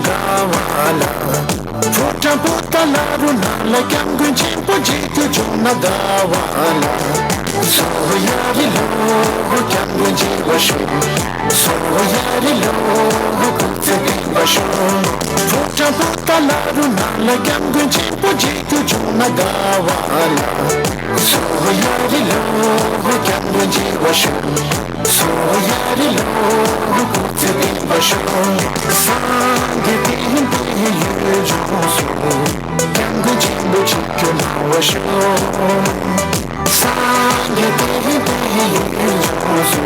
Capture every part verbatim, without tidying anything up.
དགའ་བ་ལ། ཕོ་བྲང་པོ་ཏཱ་ལ་རུ་ན་ལ། སྐྱབས་མགོན་ཆེན་པོ་མཇལ་རྒྱུ་བྱུང་ན་དགའ་བ་ལ། སོ་ཡ་རི་ལོ། སྐྱབས་མགོན་མཇལ་བར་ཤོག། སོ་ཡ་རི་ལོ། སྐུ་ཚེ་བརྟན་པར་ཤོག། ཕོ་བྲང་པོ་ཏཱ་ལ་རུ་ན་ལ། སྐྱབས་མགོན་ཆེན་པོ་མཇལ་རྒྱུ་བྱུང་ན་དགའ་བ་ལ། སོ་ཡ་རི་ལོ། སྐྱབས་མགོན་མཇལ་བར་ཤོག། སོ་ཡ་རི་ལོ། སྐུ་ཚེ་བརྟན་པར་ཤོག། སངས་རྒྱས་བསྟན་པའི་ཡུལ་ལྗོངས་སུ། སྐྱབས་མགོན་ཆེན་པོ་མཇལ་རྒྱུ་གནང་བར་ཤོག། སངས་རྒྱས་བསྟན་པའི་ཡུལ་ལྗོངས་སུ།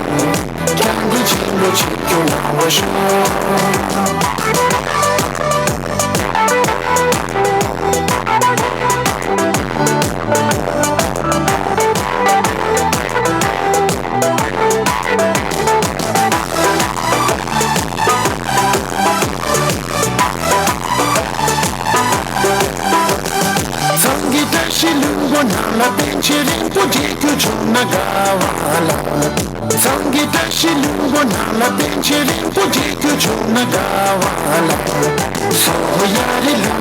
སྐྱབས་མགོན་ཆེན་པོ་མཇལ་རྒྱུ་གནང་བར་ཤོག། གཙང་གི་བཀྲ་ཤིས་ལྷུན་པོ་ནང་ལ། པཎ་ཆེན་རིན་པོ་ཆེ་མཇལ་རྒྱུ་བྱུང་ན་དགའ་བ་ལ། གཙང་གི་བཀྲ་ཤིས་ལྷུན་པོ་ནང་ལ། པཎ་ཆེན་རིན་པོ་ཆེ་མཇལ་རྒྱུ་བྱུང་ན་དགའ་བ་ལ། སོ་ཡ་རི་ལོ།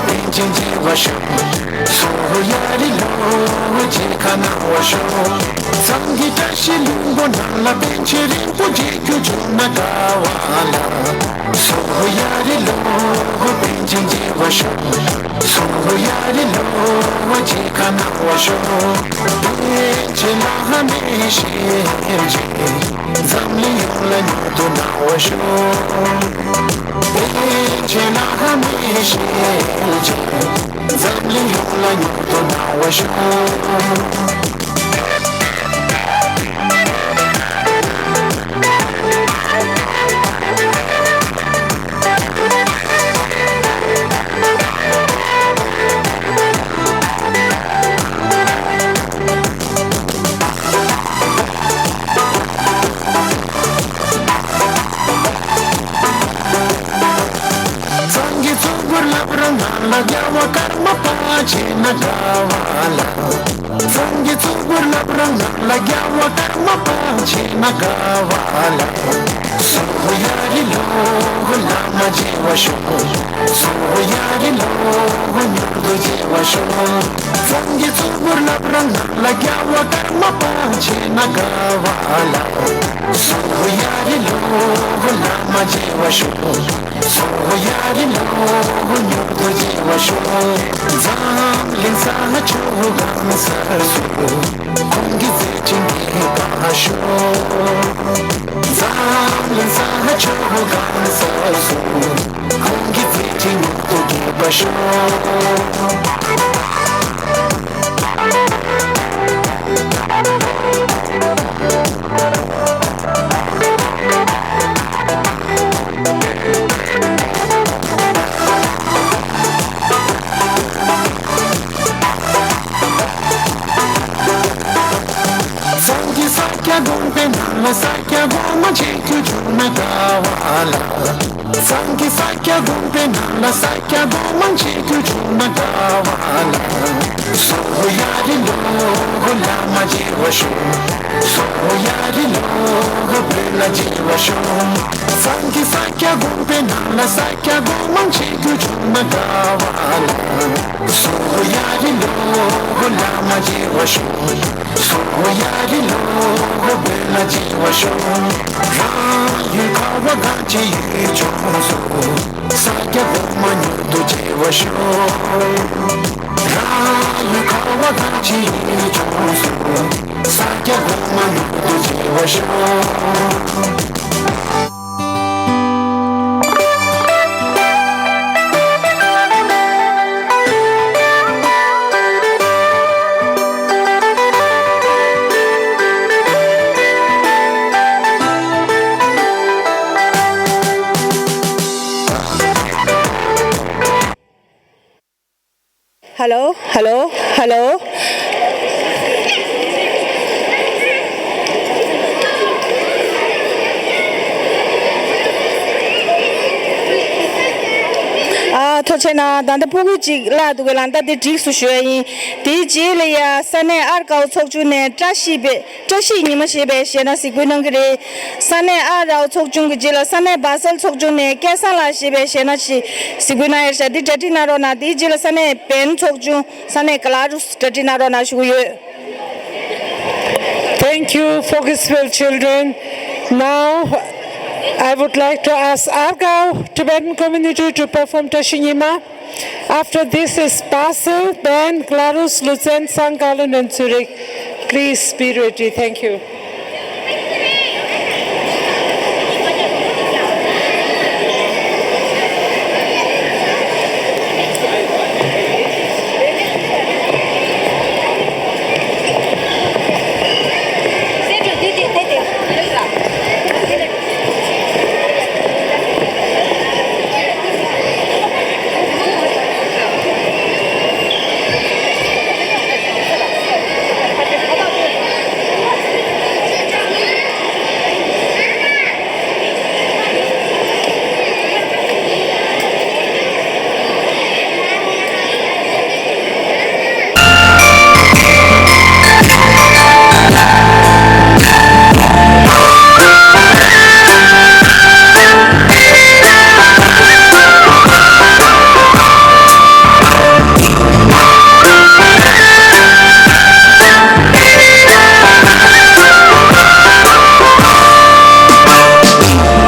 པཎ་ཆེན་མཇལ་བར་ཤོག། སོ་ཡ་རི་ལོ། མཇལ་ཁ་གནང་བར་ཤོག། གཙང་གི་བཀྲ་ཤིས་ལྷུན་པོ་ནང་ལ། པཎ་ཆེན་རིན་པོ་ཆེ་མཇལ་རྒྱུ་བྱུང་ན་དགའ་བ་ལ། སོ་ཡ་རི་ལོ། པཎ་ཆེན་མཇལ་བར་ཤོག། སོ་ཡ་རི་ལོ། མཇལ་ཁ་གནང་བར་ཤོག། པཎ་ཆེན་བླ་མའི་ཞལ་མཇལ། འཛམ་གླིང་ཡོངས་ལ་མྱུར་དུ་གནང་བར་ཤོག། པཎ་ཆེན་བླ་མའི་ཞལ་མཇལ། འཛམ་གླིང་ཡོངས་ལ་མྱུར་དུ་གནང་བར་ཤོག། གཙང་གི་ཚོགས་འཁོར་བླ་བྲང་ནང་ལ། རྒྱལ་བ་ཀརྨ་པ་མཇལ་ན་དགའ་བ་ལ། གཙང་གི་ཚོགས་འཁོར་བླ་བྲང་ནང་ལ། རྒྱལ་བ་ཀརྨ་པ་མཇལ་ན་དགའ་བ་ལ། སོ་ཡ་རི་ལོ། བླ་མ་མཇལ་བར་ཤོག། སོ་ཡ་རི་ལོ། མྱུར་དུ་མཇལ་བར་ཤོག། གཙང་གི་ཚོགས་འཁོར་བླ་བྲང་ནང་ལ། རྒྱལ་བ་ཀརྨ་པ་མཇལ་ན་དགའ་བ་ལ། སོ་ཡ་རི་ལོ། བླ་མ་མཇལ་བར་ཤོག། སོ་ཡ་རི་ལོ། མྱུར་དུ་མཇལ་བར་ཤོག། འཛམ་གླིང་ས་ཕྱོགས་གང་སར་སུ། ཁོང་གི་མཛད་འཕྲིན་རྒྱས་པར་ཤོག། འཛམ་གླིང་ས་ཕྱོགས་གང་སར་སུ། ཁོང་གི་མཛད་འཕྲིན་མྱུར་དུ་རྒྱས་པར་ཤོག། གཙང་གི་ས་སྐྱ་དགོན་པའི་ནང་ལ། ས་སྐྱ་སྒོ་མང་མཇལ་རྒྱུ་བྱུང་ན་དགའ་བ་ལ། གཙང་གི་ས་སྐྱ་དགོན་པའི་ནང་ལ། ས་སྐྱ་སྒོ་མང་མཇལ་རྒྱུ་བྱུང་ན་དགའ་བ་ལ། སོ་ཡ་རི་ལོ། བླ་མ་མཇལ་བར་ཤོག། སོ་ཡ་རི་ལོ། བོད་ལ་མཇལ་བར་ཤོག། གཙང་གི་ས་སྐྱ་དགོན་པའི་ནང་ལ། ས་སྐྱ་སྒོ་མང་མཇལ་རྒྱུ་བྱུང་ན་དགའ་བ་ལ། སོ་ཡ་རི་ལོ། བླ་མ་མཇལ་བར་ཤོག། སོ་ཡ་རི་ལོ། བོད་ལ་མཇལ་བར་ཤོག། རང་ཡུལ་ཁ་བ་གངས་ཅན་ཡུལ་ལྗོངས་སུ། ས་སྐྱ་གོང་མ་མྱུར་དུ་མཇལ་བར་ཤོག། རང་ཡུལ་ཁ་བ་གངས་ཅན་ཡུལ་ལྗོངས་སུ། ས་སྐྱ་གོང་མ་མྱུར་དུ་མཇལ་བར་ཤོག། Hello, hello, hello. ཐུགས་རྗེ་གནང་། ད་ལྟ་ཕྲུ་གུ་གཅིག་བརླག་འདུག་གས་ལགས། ད་དེ་འགྲིགས་སོང་ཞུ་ཡ་ཡིན། དེའི་རྗེས་ལ་ཡ་ས་གནས་ཨར་ཀའོ་ཚོགས་ཆུང་ནས་བཀྲ་ཤིས་པའི་བཀྲ་ཤིས་ཉི་མ་ཞེས་པའི་གཞས་སྣ་གཟིགས་འབུལ་གནང་གི་རེད། ས་གནས་ཨར་ཀའོ་ཚོགས་ཆུང་གི་རྗེས་ལ་ས་གནས་བ་སལ་ཚོགས་ཆུང་ནས་སྐལ་བཟང་ལགས་ཞེས་པའི་གཞས་སྣ་ཞིག་གཟིགས་འབུལ་གནང་ཡ་ཤག་འདི་གྲ་སྒྲིག་གནང་རོགས་གནང་། དེའི་རྗེས་ལ་ས་གནས་བན་ཚོགས་ཆུང་། ས་གནས་ག་ལ་རུས་གྲ་སྒྲིག་གནང་རོགས་གནང་ཞུ་གི་ཡོད། Thank you, Focusville children. Now, I would like to ask Argao Tibetan community to perform Tashi Nyima. After this is Basel, Bern, Glarus, Luzern, Sankt Gallen, and Zurich. Please be ready. Thank you.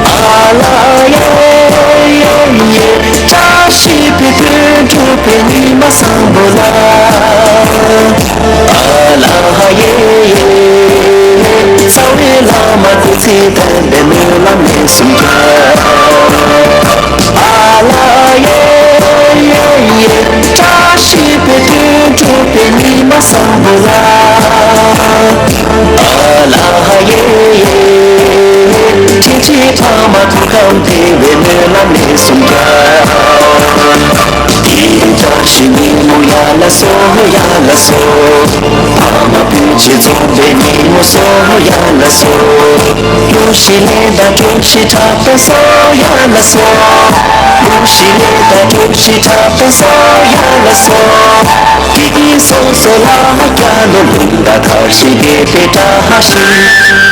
ཨ་ལ་ཡེ་ཡེ་ཡེ། བཀྲ་ཤིས་པའི་དོན་གྲུབ་པའི་ཉི་མ་བཟང་པོ་ལ། ཨ་ལ་ཡེ་ཡེ་ཡེ། རྩ་བའི་བླ་མ་བདུད་རྩི་ལྡན་པའི་སྨོན་ལམ་ལས་གསུམ་རྒྱལ། ཨ་ལ་ཡེ་ཡེ་ཡེ། བཀྲ་ཤིས་པའི་དོན་གྲུབ་པའི་ཉི་མ་བཟང་པོ་ལ། ཨ་ལ་ཡེ་ཡེ། སྐྱེ་འཆི་ཕ་མ་ཐུགས་དམ་བདེ་བའི་སྨོན་ལམ་ལས་གསུམ་རྒྱལ། དེ་རིང་བཀྲ་ཤིས་ཉིན་མོ་ཡ་ལ་སོ་ཡ་ལ་སོ། ཕ་མ་བུ་གཅིག་འཛོམས་པའི་ཉིན་མོ་སོ་ཡ་ལ་སོ། ལོ་བཞི་ལས་ད་གྲོ་བཞི་གྲགས་པའི་སོ་ཡ་ལ་སོ། ལོ་བཞི་ལས་ད་གྲོ་བཞི་གྲགས་པའི་སོ་ཡ་ལ་སོ། དེ་དུས་སོ་སོ་ལ་རྒྱ་ལོ་ལུང་དང་མཐར་ཕྱིན་དགེ་བའི་བཀྲ་ཤིས།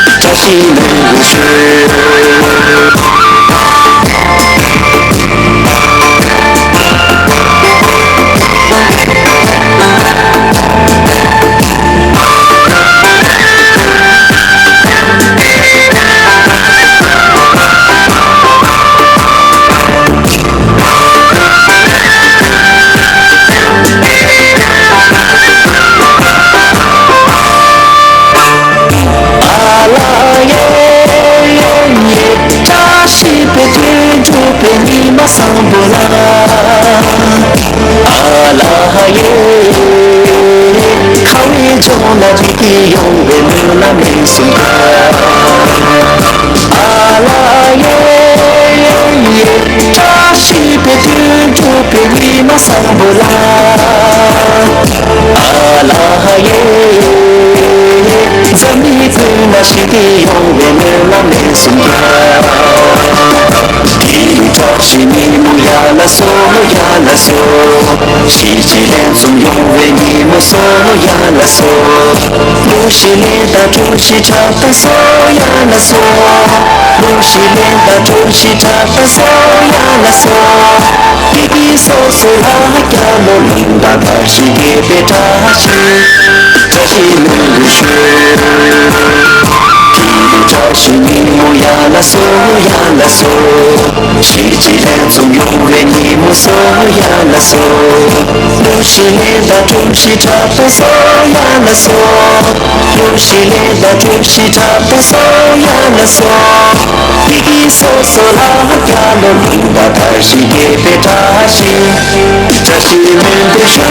བཀྲ་ཤིས་ལོ་ཞུ། ཨ་ལ་ཡེ་ཡེ་ཡེ། བཀྲ་ཤིས་པའི་དོན་གྲུབ་པའི་ཉི་མ་བཟང་པོ་ལ། ཨ་ལ་ཡེ། ཁ་བའི་ལྗོངས་ལ་བདེ་སྐྱིད་ཡོང་བའི་སྨོན་ལམ་ལས་གསུམ་རྒྱལ། ཨ་ལ་ཡེ་ཡེ་ཡེ། བཀྲ་ཤིས་པའི་དོན་གྲུབ་པའི་ཉི་མ་བཟང་པོ་ལ། ཨ་ལ་ཡེ། འཛམ་གླིང་ཀུན་ལ་ཞི་བདེ་ཡོང་བའི་སྨོན་ལམ་ལས་གསུམ་རྒྱལ། དེ་རིང་བཀྲ་ཤིས་ཉིན་མོ་ཡ་ལ་སོ་ཡ་ལ་སོ། གཞིས་བྱེས་ལྷན་འཛོམས་ཡོང་བའི་ཉིན་མོ་སོ་ཡ་ལ་སོ། ལོ་བཞི་ལས་ད་གྲོ་བཞི་གྲགས་པའི་སོ་ཡ་ལ་སོ། ལོ་བཞི་ལས་ད་གྲོ་བཞི་གྲགས་པའི་སོ་ཡ་ལ་སོ། དེ་དུས་སོ་སོ་ལ་རྒྱ་ལོ་ལུང་དང་མཐར་ཕྱིན་དགེ་བའི་བཀྲ་ཤིས། བཀྲ་ཤིས་ལོ་ཞུ། དེ་རིང་བཀྲ་ཤིས་ཉིན་མོ་ཡ་ལ་སོ་ཡ་ལ་སོ། གཞིས་བྱེས་ལྷན་འཛོམས་ཡོང་བའི་ཉིན་མོ་སོ་ཡ་ལ་སོ། ལོ་བཞི་ལས་ད་གྲོ་བཞི་གྲགས་པའི་སོ་ཡ་ལ་སོ། ལོ་བཞི་ལས་ད་གྲོ་བཞི་གྲགས་པའི་སོ་ཡ་ལ་སོ། དེ་དུས་སོ་སོ་ལ་རྒྱ་ལོ་ལུང་དང་མཐར་ཕྱིན་དགེ་བའི་བཀྲ་ཤིས། བཀྲ་ཤིས་ལོ་འདི་ཞུ།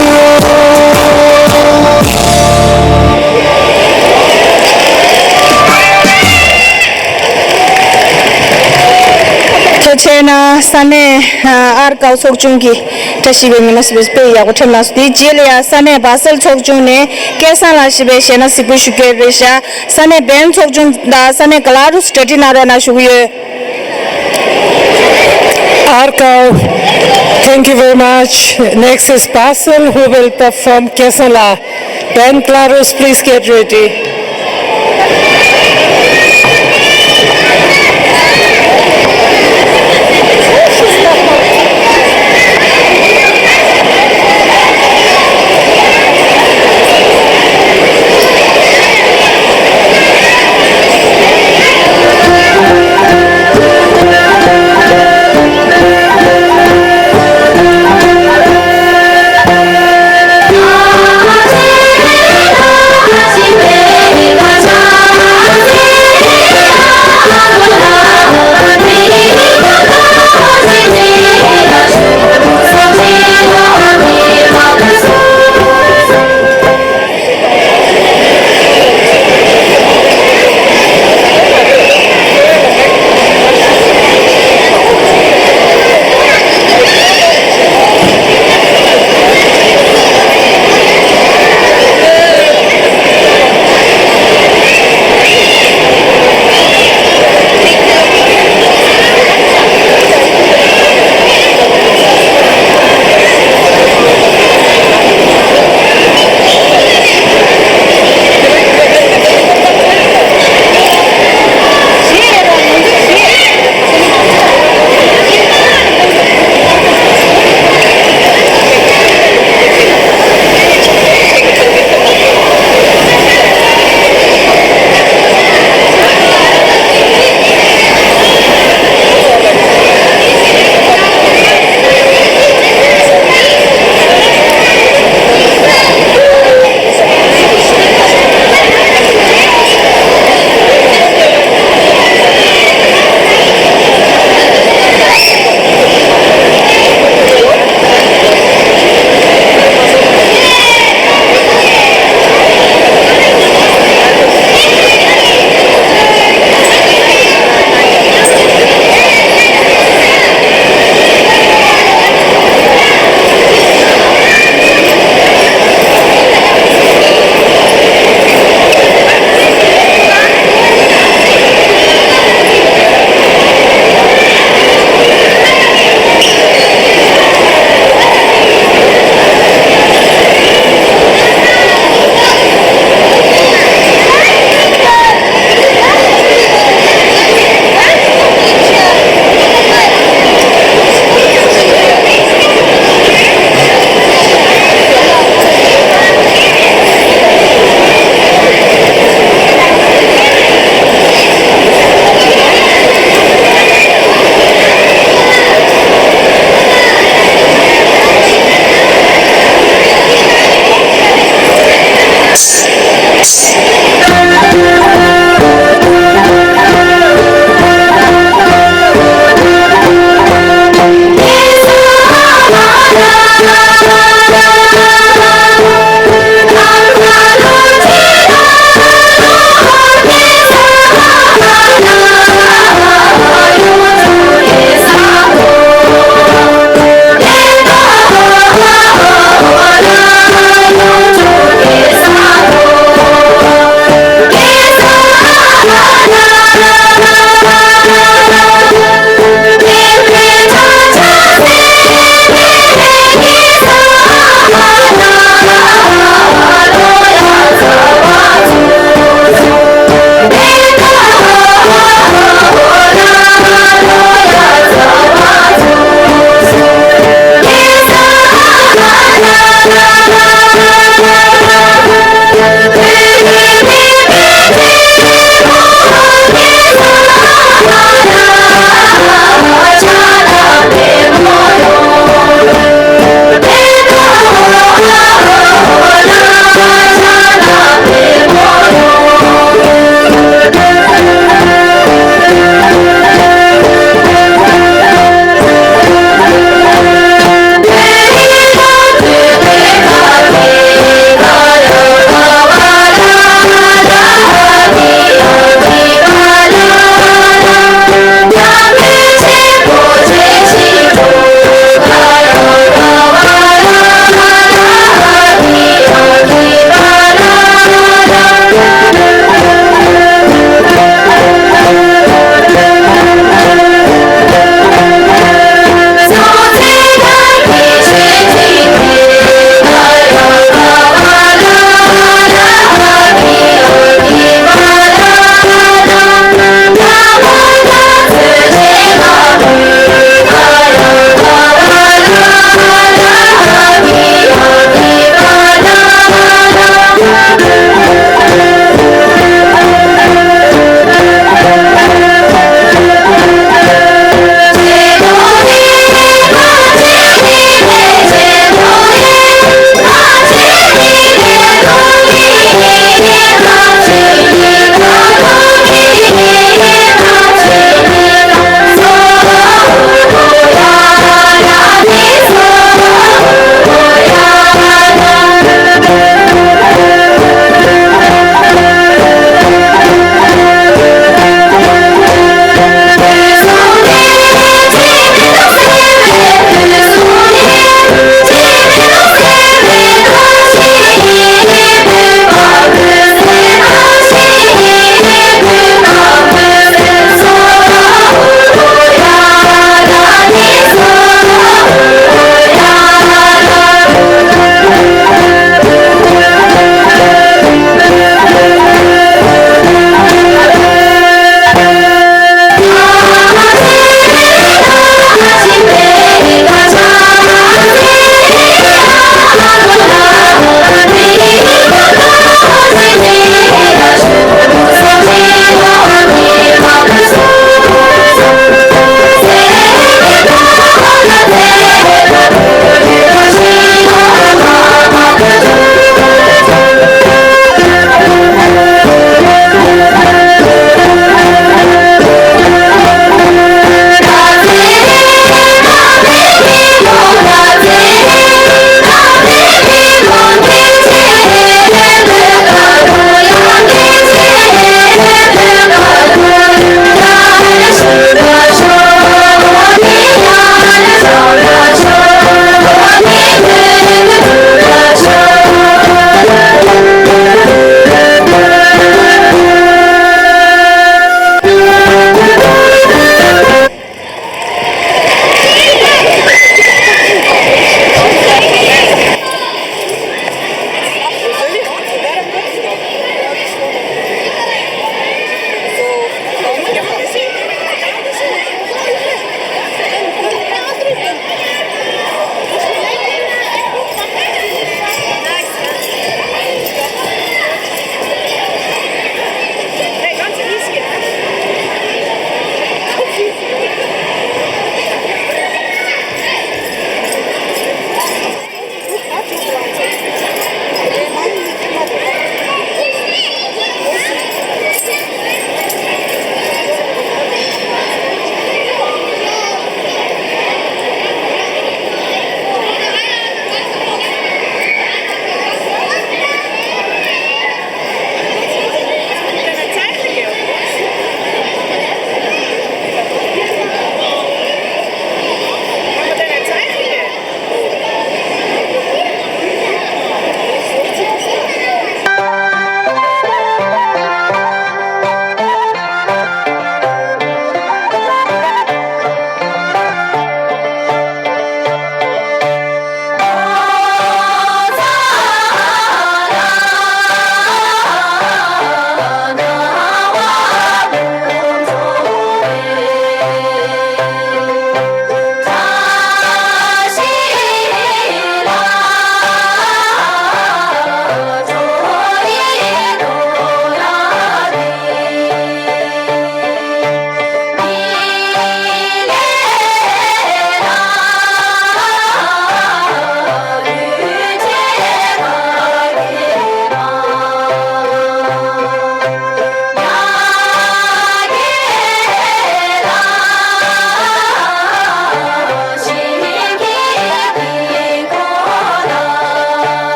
ཐུགས་རྗེ་གནང་། ས་གནས་ཨར་ཀའོ་ཚོགས་ཆུང་གིས་བཀྲ་ཤིས་པའི་ཉི་མ་ཟེར་བའི་དཔེ་ཡག་པོ་འཁྲབ་གནང་སོང་། དེའི་རྗེས་ལ་ཡང་ས་གནས་བ་སལ་ཚོགས་ཆུང་ནས་སྐལ་བཟང་ལགས་ཞེས་པའི་གཞས་སྣ་གཟིགས་འབུལ་ཞུ་གི་ཡོད་པས་ཤག་ས་གནས་བན་ཚོགས་ཆུང་དང་ས་གནས་ག་ལ་རུས་གྲ་སྒྲིག་གནང་རོགས་གནང་ཞུ་གི་ཡོད། ཨར་ཀའོ་ཚོགས་ Thank you very much. Next is Basel, who will perform Kesala. Ben Claros, please get ready.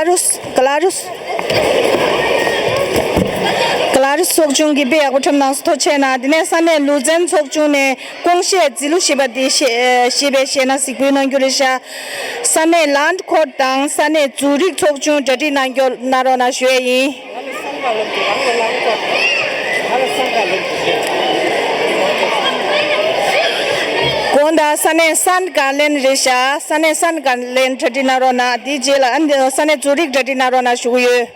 ཀ་ལ་རུས། ཀ་ལ་རུས། ཀ་ལ་རུས་ཚོགས་ཆུང་གིས་དཔེ་ཡག་པོ་འཁྲབ་གནང་སོང་། ཐུགས་རྗེ་གནང་། དེ་ནས་ས་གནས་ལུས་རྩལ་ཚོགས་ཆུང་ནས་ཀུང་ཤེ་ཛི་ལུ་ཞེས་པ་དེ་ཤེས་ཤེས་པས་ཤེས་ན་གཟིགས་འབུལ་གནང་རྒྱུ་རེད་ཤག་ས་གནས་ལན་ཁོར་དང་ས་གནས་ཛུ་རིག་ཚོགས་ཆུང་གྲ་སྒྲིག་གནང་རྒྱུ་གནང་རོགས་གནང་ཞུ་ཡས་ཡིན། དགོང་དག་ས་གནས་སན་གར་ལེན་རེད་ཤག་ས་གནས་སན་གར་ལེན་གྲ་སྒྲིག་གནང་རོགས་གནང་། དེའི་རྗེས་ལ་ཨ་ནི་ས་གནས་ཛུ་རིག་གྲ་སྒྲིག་གནང་རོགས་གནང་ཞུ་གི་ཡོད།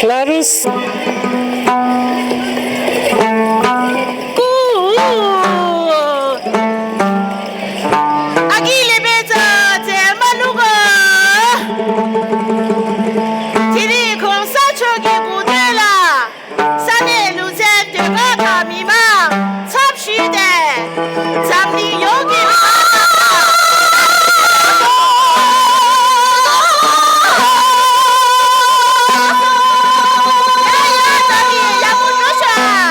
ལ་རུས། ཨ་ཀི་ལི་པེ་ཙ་ཙེ་མ་ལུག་དེ་རིང་གོང་ས་མཆོག་གི་སྐུ་དྲིན་ལ། ས་གནས་ལུས་རྩལ་ཟློས་གར་ཁང་མི་མང་ཚབ་ཞུས་ཏེ། འཛམ་གླིང་ཡོངས་ཀྱི་མི་མང་དང་། ཡ་ཡ་ད་ནི་ཡག་པོ་འགྲོ་ཤག་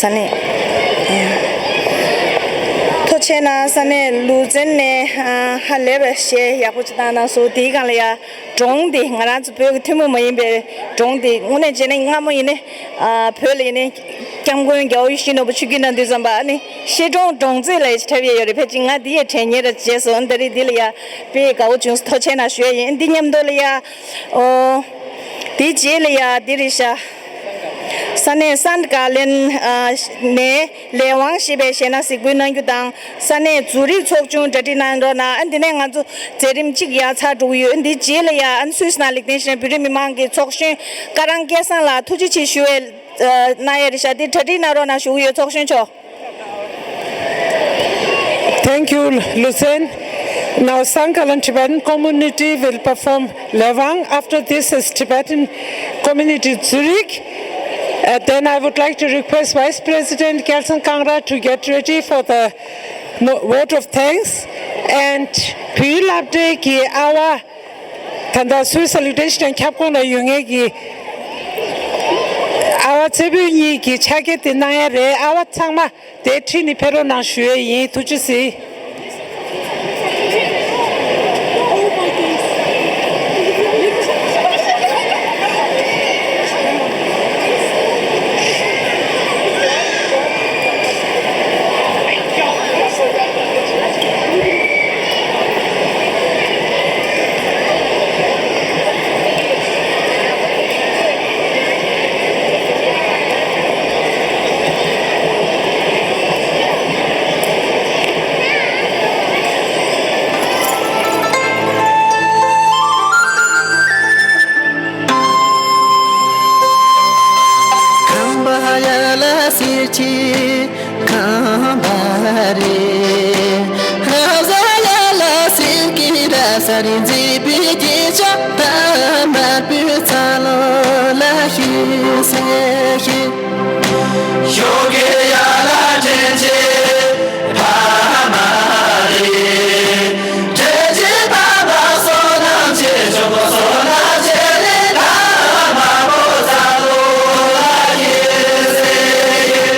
ས་གནས། ཐུགས་རྗེ་གནང་། ས་གནས་ལུ་ཙན་ནས་ཨ་ཧ་ལས་པའི་གཞས་ཡག་པོ་ཅིག་བཏང་གནང་སོང་། དེའི་སྒང་ལ་ཡ་སྒྲུང་འདི་ང་རང་ཚོ་བོད་ཀྱི་ཐུན་མོང་མ་ཡིན་པའི་སྒྲུང་འདི་དངོས་གནས་བྱས་ན་སྔ་མོ་ཡིན་ནའི་ཨ་བོད་ལ་ཡིན་ནའི་སྐྱབས་མགོན་རྒྱལ་བ་ཡིད་བཞིན་ནོར་བུ་ཆིབས་བསྒྱུར་གནང་དུས་ཙམ་པ་ཨ་ནི་བཤད་སྒྲུང་སྒྲུང་རྩིས་ལ་ཡ་ཅིག་འཁྲབ་ཡས་ཡོད་རེད། ཕལ་ཆེར་ང་འདི་ཡ་དྲན་ཉེ་ར་བྱས་སོང་། ཨ་ནི་ད་རེས་འདི་ལ་ཡ་དཔེ་དགའ་བོ་བྱུང་སོང་། ཐུགས་རྗེ་གནང་ཞུ་ཡ་ཡིན། འདི་མཉམ་དུ་ལ་ཡ་ཨོ་དེའི་རྗེས་ལ་ཡ་འདི་རེད་ཤག་ས་གནས་སན་ཀ་ལན་ཨ་ནས་ལས་དབང་ཞེས་པའི་གཞས་སྣ་གཟིགས་འབུལ་གནང་རྒྱུ་དང་། ས་གནས་ཛུ་རིག་ཚོགས་ཆུང་གྲ་སྒྲིག་གནང་རོགས་གནང་། ཨ་འདི་ནས་ང་ཚོ་མཛད་རིམ་གཅིག་ཡར་ཚར་འགྲོ་གི་ཡོད། འདི་རྗེས་ལ་ཡ་ཨ་སུད་སི་ནང་ལེགས་ལྡན་ཤེས་བོད་རིགས་མི་མང་གི་ཚོགས་གཞོན་ཀ་རང་སྐལ་བཟང་ལགས་ཐུགས་རྗེ་ཆེ་ཞུ་བའི་ཨ་གནང་ཡ་རེད་ཤག་འདི་གྲ་སྒྲིག་གནང་རོགས་གནང་ཞུ་གི་ཡོད། ཚོགས་གཞོན་མཆོག Thank you, Lusen. Now, Sankalan Tibetan community will perform Lewang. After this is Tibetan community Zurich. Uh, then I would like to request Vice President Kelson Kangra to get ready for the no- vote of thanks. And བོད་ཡིག་སློབ་གྲྭའི་གི་ཨ་བ་ད་ལྟ་སུད་སི་ལི་ཏེན་ཤི་ཊན་ཁྱབ་ཁོངས་ལ་ཡོད་མཁན་གྱི་ཨ་བ་ཚེ་བོད་གཉིས་ཀྱི་ཕྱག་འཁྱེར་དེ་གནང་ཡ་རེད། ཨ་བ་ཚང་མ་དེ་ཁྲིད་ནས་ཕེབས་རོགས་གནང་ཞུ་ཡས་ཡིན། ཐུགས་རྗེ་གཟིགས། ཁམས་པ་ཡ་ལ་སེར་ཁྱི་ཁམས་པ་རེད། ཧ་ཟ་ཡ་ལ་སེང་གེ་ར་ས་རི་མཛེས་པའི་སྐྱེས་ཆ་ད་དམར་པོའི་ཚ་ལོ་ལ་ཤི་སེ་ཤི། ཞོགས་ཀའི་ཡ་ལ་དྲན་ཆེ་ཕ་མ་རེད། དྲན་ཆེ་ཕ་མ་བསོད་ནམས་ཆེ་ཆོག་གོ་བསོད་ནམས་ཆེ་ལེ་ད་མ་པོ་ཚ་ལོ་ལ་ཡེ་སེ་ཡེ།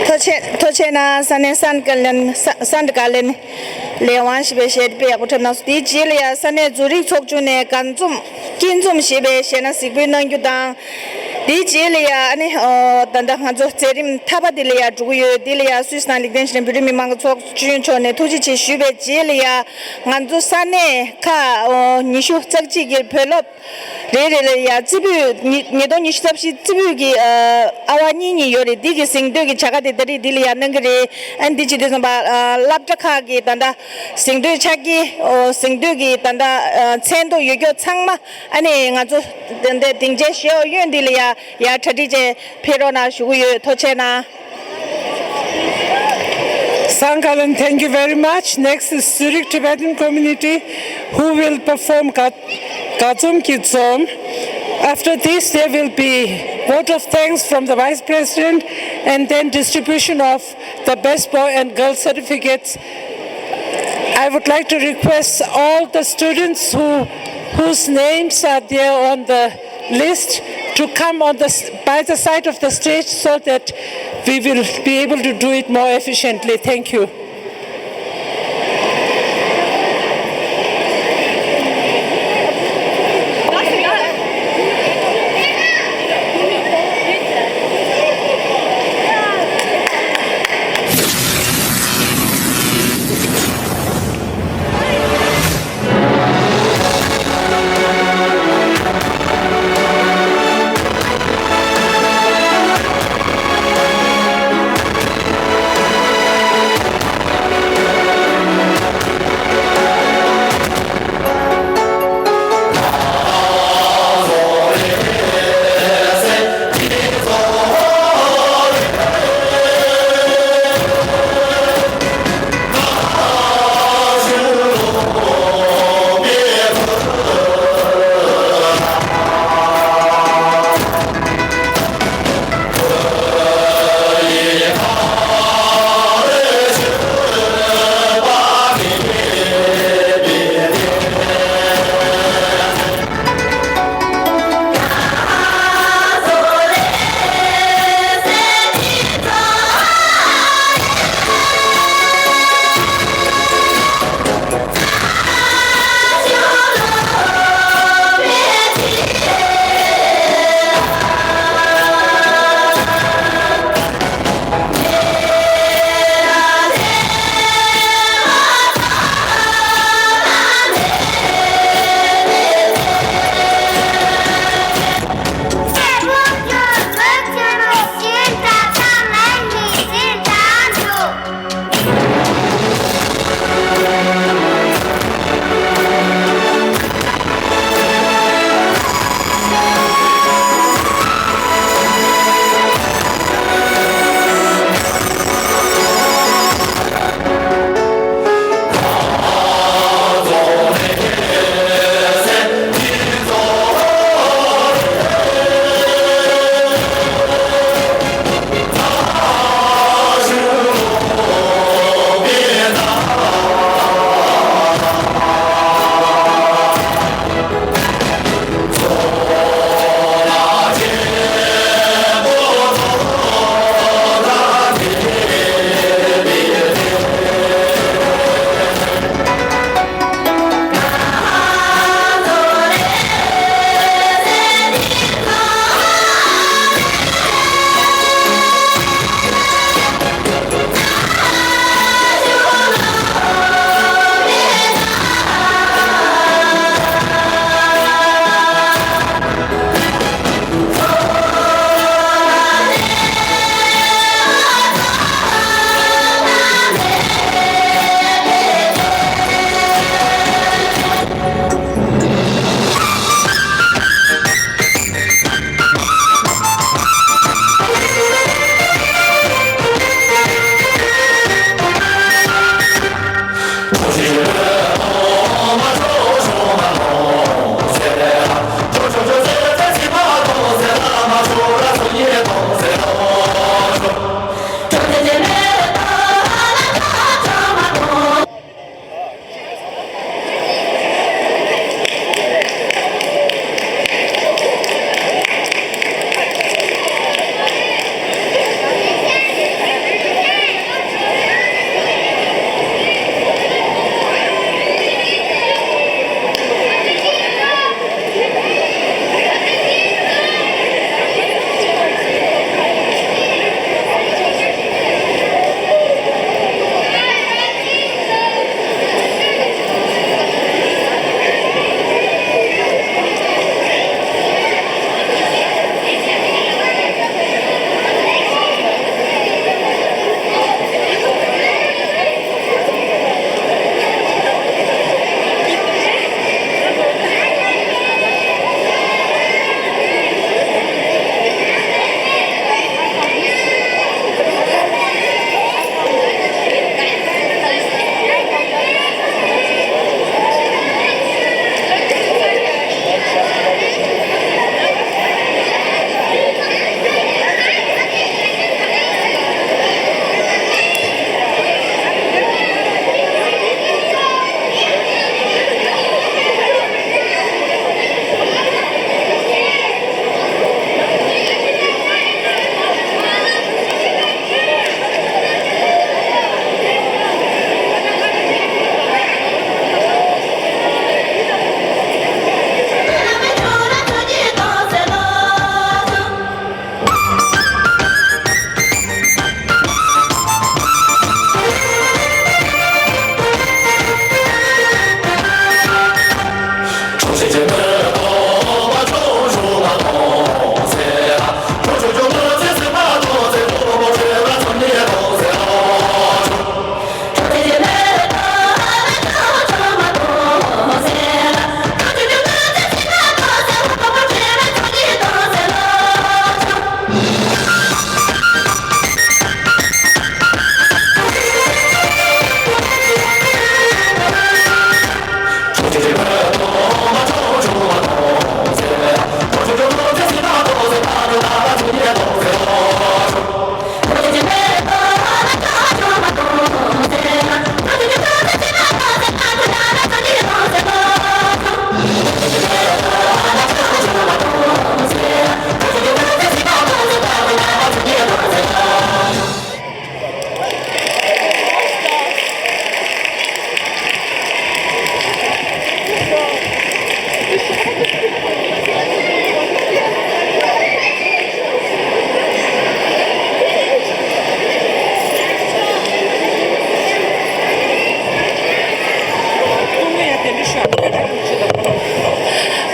ཐུགས་རྗེ་ཐུགས་རྗེ་གནང་། ས་གནས་སན་ཀ་ལན་ས་སན་ཀ་ལན་ལས་དབང་ཞེས་པའི་གཞས་དཔེ་ཡག་པོ་འཁྲབ་གནང་སོང་། དེའི་རྗེས་ལ་ཡང་ས་གནས་བཟོ་རིག་ཚོགས་ཆུང་ནས་དགའ་འཛུམ་སྐྱིད་འཛུམ་ཞེས་པའི་གཞས་སྣ་གཟིགས་འབུལ་གནང་རྒྱུ་དང་། དེའི་རྗེས་ལ་ཡང་ཨ་ནི་ཨོ་ད་ལྟ་ང་ཚོ་མཛད་རིམ་མཐའ་མ་དེ་ལ་ཡང་འགྲོ་གི་ཡོད། དེ་ལ་ཡང་སུད་སི་དང་ལིག་ཏེན་ཤི་ཏན་བོད་རིགས་མི་མང་གི་ཚོགས་ཆུང་མཆོག་ནས་ཐུགས་རྗེ་ཆེ་ཞུས་པའི་རྗེས་ལ་ཡང་ང་ཚོ་ས་གནས་ཁག་ཨོ་ཉི་ཤུ་རྩ་གཅིག་གི་བོད་སློབ་རེ་རེ་ལ་ཡང་རྩེ་ཕུད་ཉིས་ཉིས་སྟོང་ཉི་ཤུ་རྩ་བཞི་རྩེ་ཕུད་ཀྱི་ཨ་ཨ་བ་གཉིས་གཉིས་ཡོད་རེད། འདི་གི་གཟེངས་བསྟོད་ཀྱི་བྱ་དགའ་དེ་ད་རེས་འདི་ལ་ཡང་གནང་གི་རེད། ཨ་ནི་འདི་བྱེད་དུས་ཙམ་པ་ཨ་སློབ་གྲྭ་ཁག་གི་ད་ལྟ་གཟེངས་བསྟོད་ཕྱག་འཁྱེར་ཨོ་གཟེངས་བསྟོད་ཀྱི་ད་ལྟ་ཨ་མཚན་ཐོ་ཡོད་རྒྱུ་ཚང་མ་ཨ་ནི་ང་ཚོ་དེ་འདྲ་སྡིངས་ཆའི་ཞེ་པོ་གཡོན་འདི་ལ་ཡང་ཡང་གྲ་སྒྲིག་བྱས་ཕེབས་རོགས་གནང་ཞུ་གི་ཡོད། ཐུགས་རྗེ་གནང་། Sankalan, thank you very much. Next is Zurich Tibetan community who will perform Ka- Kazum Kizom. After this, there will be vote of thanks from the Vice President and then distribution of the best boy and girl certificates. I would like to request all the students who whose names are there on the list to come on the s- by the side of the stage so that we will be able to do it more efficiently. Thank you.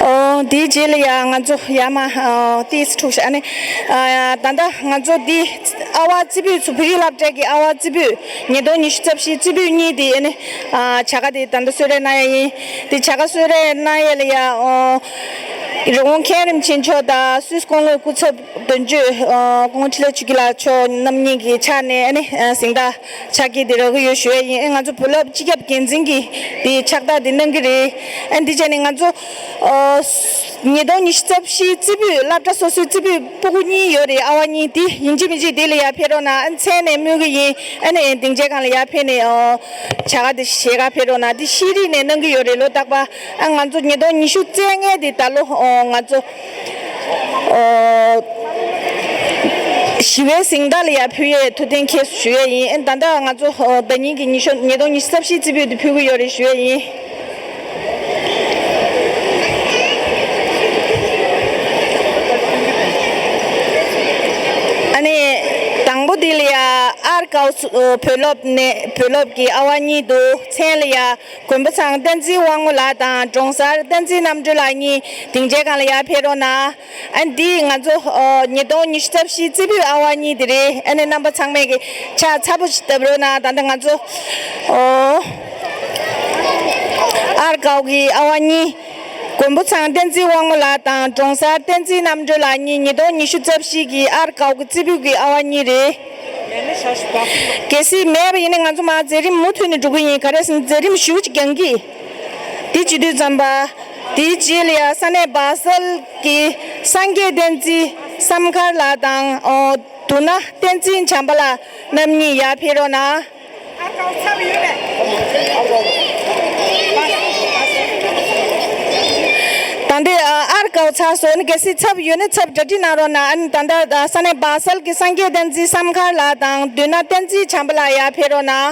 ཨོ། དེའི་རྗེས་ལ་ཡ་ང་ཚོ་ཡར་མར་ཨ་ཏིས་འཁྲུག་ཤག་ཨ་ནི་ཨ་ད་ལྟ་ང་ཚོ་འདི་ཨ་ཝ་རྩེ་ཕུད་ཚོ། བོད་ཡིག་སློབ་གྲྭ་གི་ཨ་ཝ་རྩེ་ཕུད། ཉིས་སྟོང་ཉི་ཤུ་རྩ་བཞི་རྩེ་ཕུད་གཉིས་དེ་ཨ་ནི་ཨ་བྱ་དགའ་དེ་ད་ལྟ་གསོལ་རས་གནང་ཡ་ཡིན། དེ་བྱ་དགའ་གསོལ་རས་གནང་ཡ་ལ་ཡ་ཨོ་རི་བོང་མཁན་རིན་ཆེན་མཆོག་དང་སུད་སི་སྐུ་ངོ་སྐུ་ཚབ་དོན་གཅོད་ཨ་སྐུ་ངོ་འཕྲིན་ལས་ཆོས་སྐྱིད་ལགས་མཆོག་རྣམ་གཉིས་ཀྱི་ཕྱག་ནས་ཨ་ནི་ཨ་གཟེངས་རྟགས་ཕྱག་འཁྱེར་དེ་རག་གི་ཡོད་ཞུ་ཡ་ཡིན། ཨེ་ང་ཚོ་བོད་སློབ་སྤྱི་ཁྱབ་འགན་འཛིན་གྱིས་དེ་ཕྱག་རྟགས་དེ་གནང་གི་རེད། ཨེ་འདི་བྱས་ནས་ང་ཚོ་ཨ་ཉིས་སྟོང་ཉི་ཤུ་རྩ་བཞི་རྩེ་ཕུད་སློབ་གྲྭ་སོ་སོའི་རྩེ་ཕུད་སྤུ་གུ་གཉིས་ཡོད་རེད། ཨ་ཝ་གཉིས་དེ་ཡིན་གཅིག་མིན་གཅིག་དེ་ལ་ཡར་ཕེབས་རོགས་གནང་། ཨ་མཚན་ནས་སྨོན་གི་ཡིན། ཨ་ནི་སྡིངས་ཆའི་སྒང་ལ་ཡར་ཕེབས་ནས་ཨ་བྱ་དགའ་དེ་བཞེས་གར་ཕེབས་རོགས་གནང་། དེ་ཤེས་རིག་ནས་གནང་གི་ཡོད་རེད། ལོ་རྟག་པར། ཨ་ང་ཚོ་ཉིས་སྟོང་ཉི་ཤུ་རྩ་ལྔ་དེ་ད་ལོ་ཨོ་ང་ཚོ་ཨོ་ཞི་བའི་གཟེངས་རྟགས་ལ་ཡར་ཕུལ་ཡས་ཐུགས་གཏན་འཁེལ་སོང་ཞུ་ཡས་ཡིན། ཨ་ད་ལྟ་ང་ཚོ་ཨོ་ཟླ་ཉིན་གྱི་ཉི་ཤུ་ཉིས་སྟོང་ཉི་ཤུ་རྩ་བཞི་རྩེ་ཕུད་དེ་ཕུལ་གི་ཡོད་རེད་ཞུ་ཡས་ཡིན། ཨ་ནི་དང་པོ་དེ་ལ་ཡ་ཨར་ཀའོ་བོད་སློབ་ནས་བོད་སློབ་ཀྱི་ཨ་ཝ་གཉིས་འདུག་མཚན་ལ་ཡ་མགོན་པོ་ཚང་བསྟན་འཛིན་དབང་མོ་ལགས་དང་འབྲོང་གསར་བསྟན་འཛིན་རྣམ་གྲོལ་ལགས་གཉིས་སྡིངས་ཆའི་སྒང་ལ་ཡར་ཕེབས་རོགས་གནང་། ཨ་འདི་ང་ཚོ་ཨོ་ཉིས་སྟོང་ཉི་ཤུ་རྩ་བཞི་རྩེ་ཕུད་ཨ་ཝ་གཉིས་དེ་རེད། ཨ་ནི་རྣམ་པ་ཚང་མས་ཀྱི་ཕྱག་ཚ་པོ་ཞིག་བརྡབ་རོགས་གནང་། ད་ལྟ་ང་ཚོ་ཨོ་ཨར་ཀའོ་གི་ཨ་ཝ་གཉིས། མགོན་པོ་ཚང་བསྟན་འཛིན་དབང་མོ་ལགས་དང་འབྲོང་གསར་བསྟན་འཛིན་རྣམ་གྲོལ་ལགས་གཉིས་ཉིས་སྟོང་ཉི་ཤུ་རྩ་བཞི་གི་ཨར་ཀའོ་གི་རྩེ་ཕུད་ཀྱི་ཨ་ཝ་གཉིས་རེད། གལ་སྲིད་མེད་པ་ཡིན་ན་ང་ཚོ་མར་མཛད་རིམ་མུ་མཐུད་ནས་འགྲོ་གི་ཡིན། ག་རེ་ཟེར་ན་མཛད་རིམ་ཞེ་པོ་ཅིག་འགྱངས་ཀྱི། དེ་བྱེད་དུས་ཙམ་པ། དེའི་རྗེས་ལ་ཡ་ས་གནས་སྦ་སལ་གྱི་སངས་རྒྱས་བསྟན་འཛིན་བསམ་མཁར་ལགས་དང་། ཨོ། མདུན་ན་བསྟན་འཛིན་བྱམས་པ་ལགས་རྣམ་གཉིས་ཡར་ཕེབས་རོགས་གནང་། ད་ལྟ་ཨར་ཀའོ་ཚར་སོང་ནི། གལ་སྲིད་ཚབ་ཡོད་ན་ཚབ་གྲ་སྒྲིག་གནང་རོགས་གནང་། ཨ་ནི་ད་ལྟ་ས་གནས་སྦ་སལ་གྱི་སངས་རྒྱས་བསྟན་འཛིན་བསམ་མཁར་ལགས་དང་མདུན་ན་བསྟན་འཛིན་བྱམས་པ་ལགས་ཡར་ཕེབས་རོགས་གནང་།